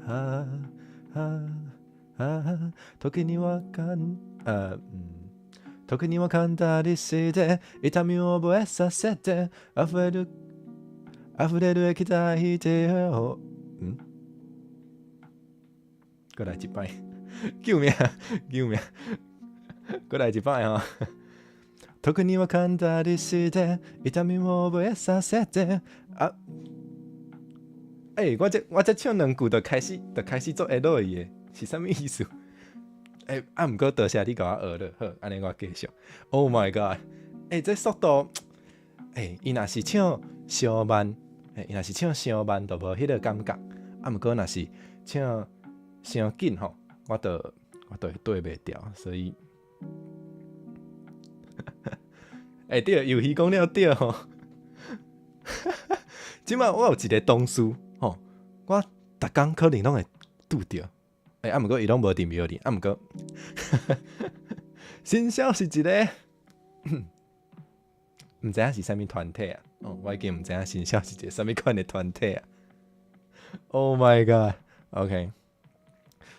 啊啊！時にはかんあ、うん、時には噛んだりして痛みを覚えさせて溢れる溢れる液體でを嗯，閣來一擺，救命救命！閣來一擺吼。時には噛んだりして痛みを覚えさせて啊！欸，我這唱兩句就開始做會落去的，是啥物意思？欸，啊，毋過多謝你共我學了，好，按呢我繼續。Oh my god！欸，這速度，欸，伊若是唱傷慢，欸，伊若是唱傷慢，就無彼個感覺。啊，毋過若是唱傷緊吼，我就會對袂牢，所以，欸，對，遊戲講了對吼。這馬我有一個同事吼，我逐工可能攏會拄著。欸，啊，毋過伊攏無佇廟裡，啊，毋過，新消是一個，毋知影是啥物團體啊？哦，我已經毋知影新消是一個啥物款的團體啊。Oh my god！OK。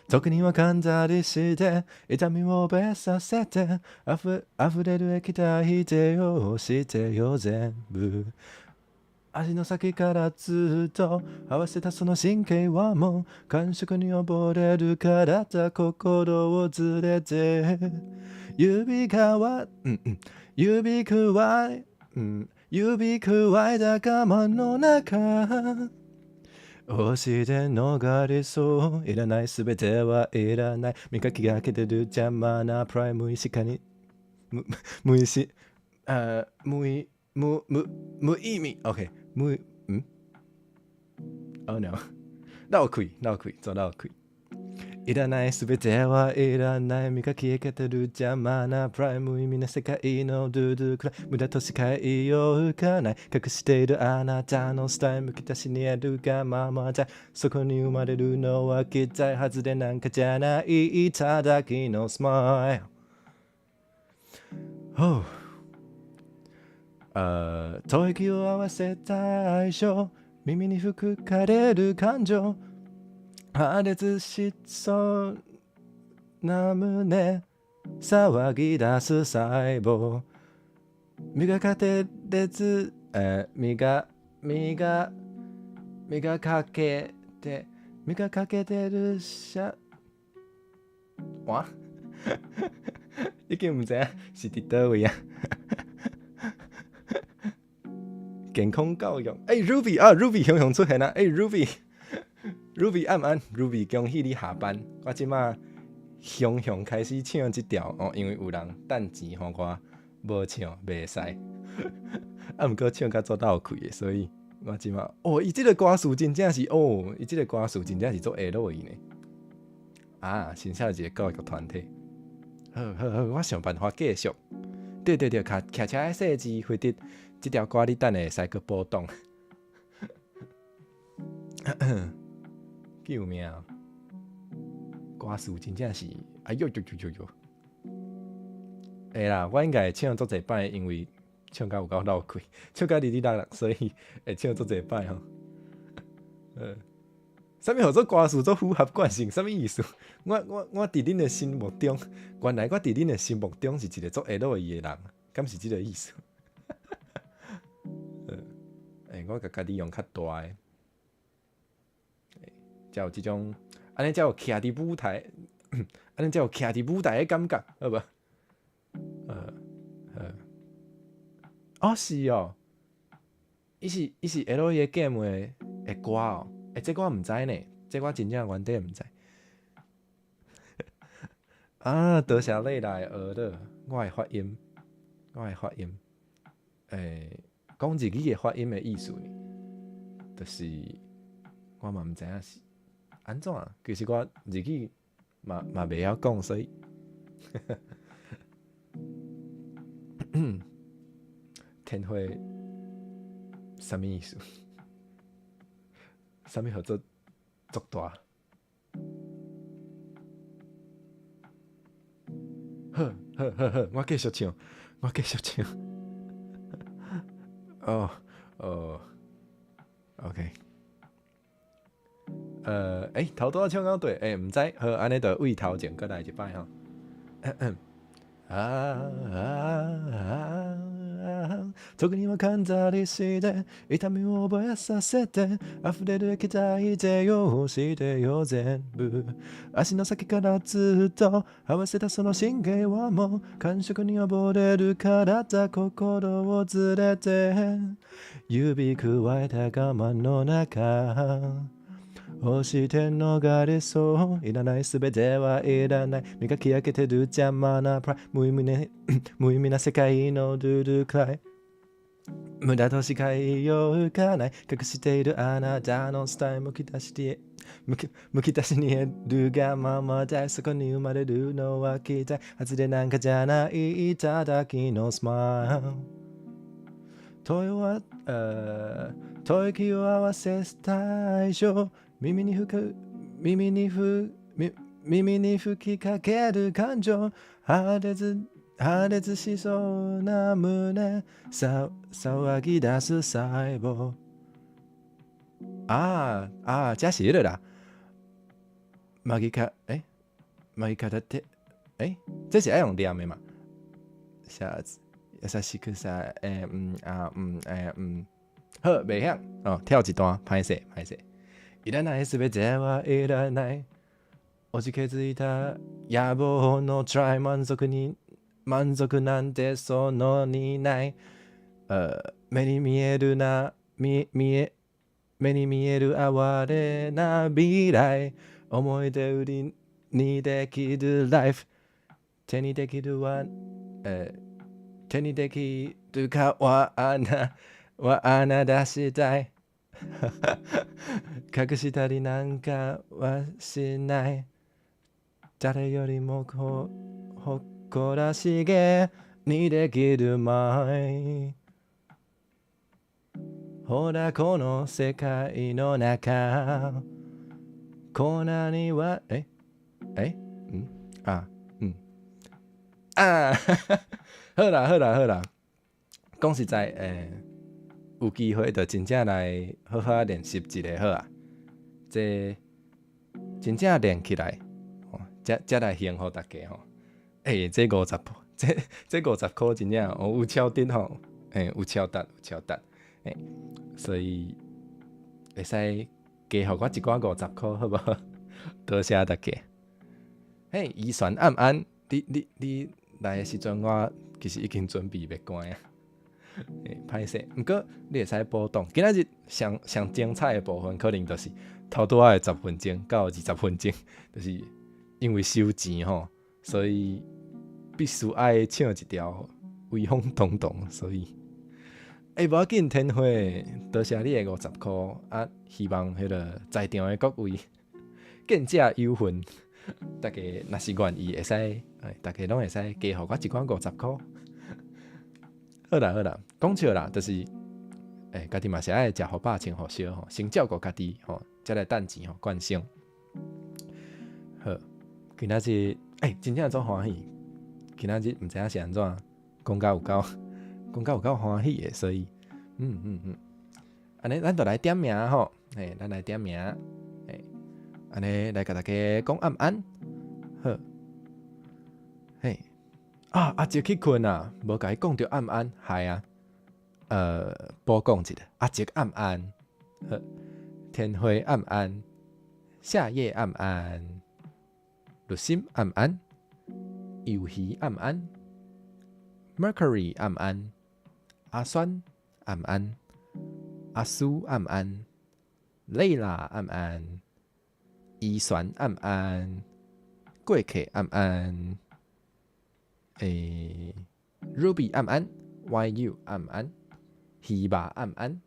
時には噛んだりして痛みを覚えさせて溢れる液体で汚してよ全部足の先からずっと合わせたその神経はもう感触に溺れる体心を連れて指かわ、うんうん、指くわえ、うん、指くわえた釜の中押して逃れそういらないすべてはいらない磨きがけてる邪魔なプライム意識に無無意識あ無意無無無意味 OK 無ん Oh no 繞開繞開做繞開いらないすべてはいらない磨きかけてる邪魔なプライ無意味な世界のルールくらい無駄としか言いようがない隠しているあなたのスタイルむき出しにあるがままだそこに生まれるのは期待外れなんかじゃないいただきのスマイル。Oh 吐息を合わせた愛情耳に吹かれる感情破裂しそうな胸騒ぎ出す細胞磨かてれえ磨磨磨かけて磨かけてるしゃ哇已經毋知影是佇佗位啊！健康教育，欸，Ruby 啊，Ruby 雄雄出現啊！欸，Ruby，Ruby 暗安，Ruby 恭喜你下班。我這馬雄雄開始唱這條哦，因為有人等錢予我，無唱袂使。啊，毋過唱甲足落氣的，所以我這馬哦，伊這個歌詞真正是哦，伊這個歌詞真正是足會落去呢。啊，新設一個教育團體。好好好，我想辦法繼續。對對對，騎騎車的細緻，回得這條歌你等下會使閣補檔。救命！歌詞真正是，哎喲喲喲喲喲！會啦，我應該會唱足濟擺，因為唱甲有夠落氣，唱甲哩哩啦啦，所以會唱足濟擺吼。啥物號做歌詞做符合慣性？啥物意思？我佇恁的心目中，原來我佇恁的心目中是一個足會落去的人，敢是這個意思？欸，我共家己用較大的，才有這種，按呢才有徛佇舞台，按呢才有徛佇舞台的感覺，好無？哦，是哦，伊是 L 的 game 的歌哦，欸，這我毋知呢，這我真正原底毋知。啊，多謝你來學的，我的發音，欸，講日語的發音的意思呢，就是我嘛毋知影是按怎，其實我日語嘛袂曉講，所以天花啥物意思？啥物號做足大？好，好，好，好，我繼續唱，我繼續唱。哦，哦，OK。欸，頭拄仔唱到佗，欸，毋知，好，按呢就對頭前閣來一擺吼。啊啊啊！特にはかんだりして痛みを覚えさせて溢れる液体で汚してよ全部足の先からずっと合わせたその神経はもう感触に溺れる体心を連れて指くわえた我慢の中押して逃れそういらないすべてはいらない磨き上げてる邪魔なプライ無意味な世界のルールくらい無駄としか言いようがない隠しているあなたのスタイルむき出してむき出しにえるがままでそこに生まれるのは期待外れなんかじゃないいただきのスマイル問いは、吐息を合わせた以上耳に吹きかける感情破裂しそうな胸さ騒ぎ出す細胞啊啊，這是彼個啦。マギカ，欸，マギカだって，欸，這是愛用念的嘛？下子優しくさ，欸，嗯啊嗯欸嗯，好，袂曉哦，跳一段，歹勢歹勢。いらないすべてはいらない。おじけづいた野望のトライ満足に満足なんてそのにない。目に見えるな、見、見え、目に見える哀れな未来。思い出売りにできるライフ。手にできるは、手にできるかは穴出したい。隠したりなんかはしない。誰よりも誇らしげにできる前。ほらこの世界の中こんなにはええん啊嗯啊好啦好啦好啦，講實在，有機會就真正來好好練習一下好啊。這真正練起來，才來獻予大家吼。欸，這五十，這50箍真正哦有超值吼，欸，有超值有超值，欸，所以會使加予我一寡五十箍好無？多謝大家。嘿，怡璇暗安，你來的時陣，我其實已經準備欲關啊。欸，歹勢，毋過你會使補檔。今仔日上上精彩的部分，可能就是頭拄仔的十分鐘到20分鐘，就是因為收錢吼，所以必須愛唱一條威風堂堂，所以，欸，無要緊，天花，多謝你的50箍啊！希望彼个在場的各位見者有份，大家若是願意會使，欸，大家攏會使加予我一寡五十箍。好啦好啦，講笑啦，就是，欸，家己嘛是愛食予飽，穿予燒吼，先照顧家己吼，才來趁錢吼，關心。好，今仔日，欸，真正足歡喜，今仔日毋知影是按怎，講甲有夠歡喜的，所以，按呢咱就來點名吼，嘿，咱來點名，嘿，按呢來共大家講暗安，好，嘿，啊，阿杰去睏啊，無共伊講著暗安，係啊，補講一下，阿杰暗安，好，天花暗安，夏夜暗安，綠心暗安，魷魚暗安，Mercury 暗安，阿酸暗安，阿蘇暗安，蕾拉暗安，伊璇暗安，過客暗安，欸，Ruby 暗安，YU 暗安，希巴暗安。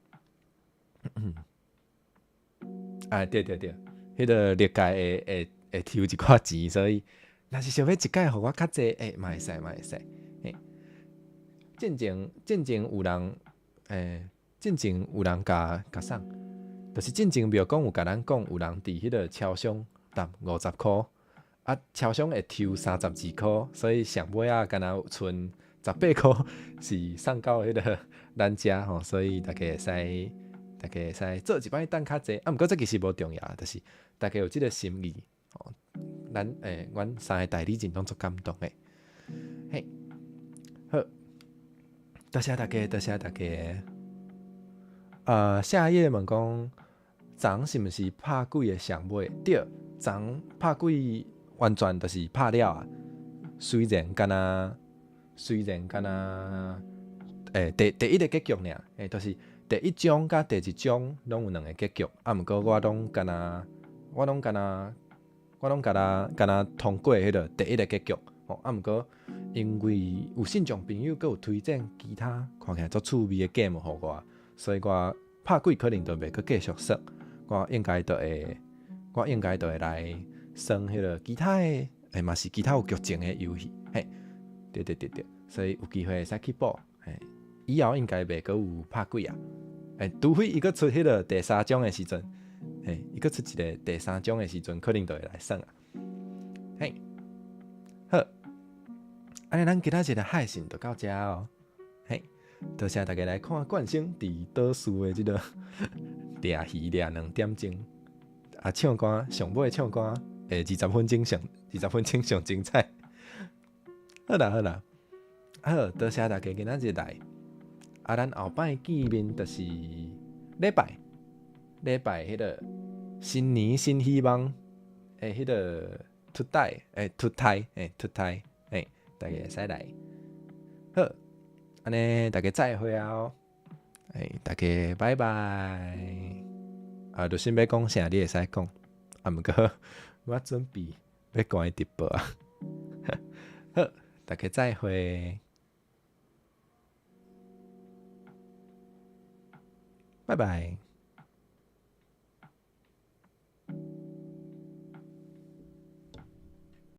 啊，對對對，彼个歷屆會抽一寡錢，所以若是想欲一擺予我較濟，欸，嘛會使嘛會使。嘿，進前有人共送，就是進前廟公有共咱講，有人佇彼个超商沓50箍，啊，超商會抽32箍，所以上尾仔敢若有賰18箍是送到彼个咱遮吼，所以大家會使做一擺等較濟，啊，毋過這其實無重要，就是大家有這个心意，吼，阮三个代理人攏足感動的，嘿，好，多謝大家，多謝大家。夏夜問講，昨是毋是拍鬼的上尾？對，昨拍鬼完全就是拍了啊。雖然敢若，第一個結局爾，欸，就是第一章佮第二章攏有兩個結局，啊，毋過我攏敢若通過彼个第一個結局，吼，啊，毋過因為有信眾朋友閣有推薦其他看起來足趣味的 game 予我，所以我拍鬼可能就袂閣繼續耍，我應該就會來耍彼个其他的，欸，嘛是其他有劇情的遊戲，嘿，對對對對，所以有機會會使去補，嘿，以後應該袂閣有拍鬼啊，欸，除非伊閣出彼个第三章的時陣，嘿，伊閣出一个第三章的時陣，可能就會來耍啊，嘿，好，按呢咱今仔日的配信就到遮哦，嘿，多謝大家來看冠生佇倒數的這个掠魚掠2點鐘，啊，唱歌上尾唱歌，欸，二十分鐘上精彩。好啦好啦，好，多謝大家今仔日來。啊，咱後擺見面就是禮拜彼个新年新希望的彼个脫胎，欸，脫胎，欸，脫胎，欸，大家會使來。好，按呢大家再會啊！哦，欸，大家拜拜。啊，就先欲講啥，你會使講。啊，毋過我準備欲關直播啊。好，大家再會。拜拜。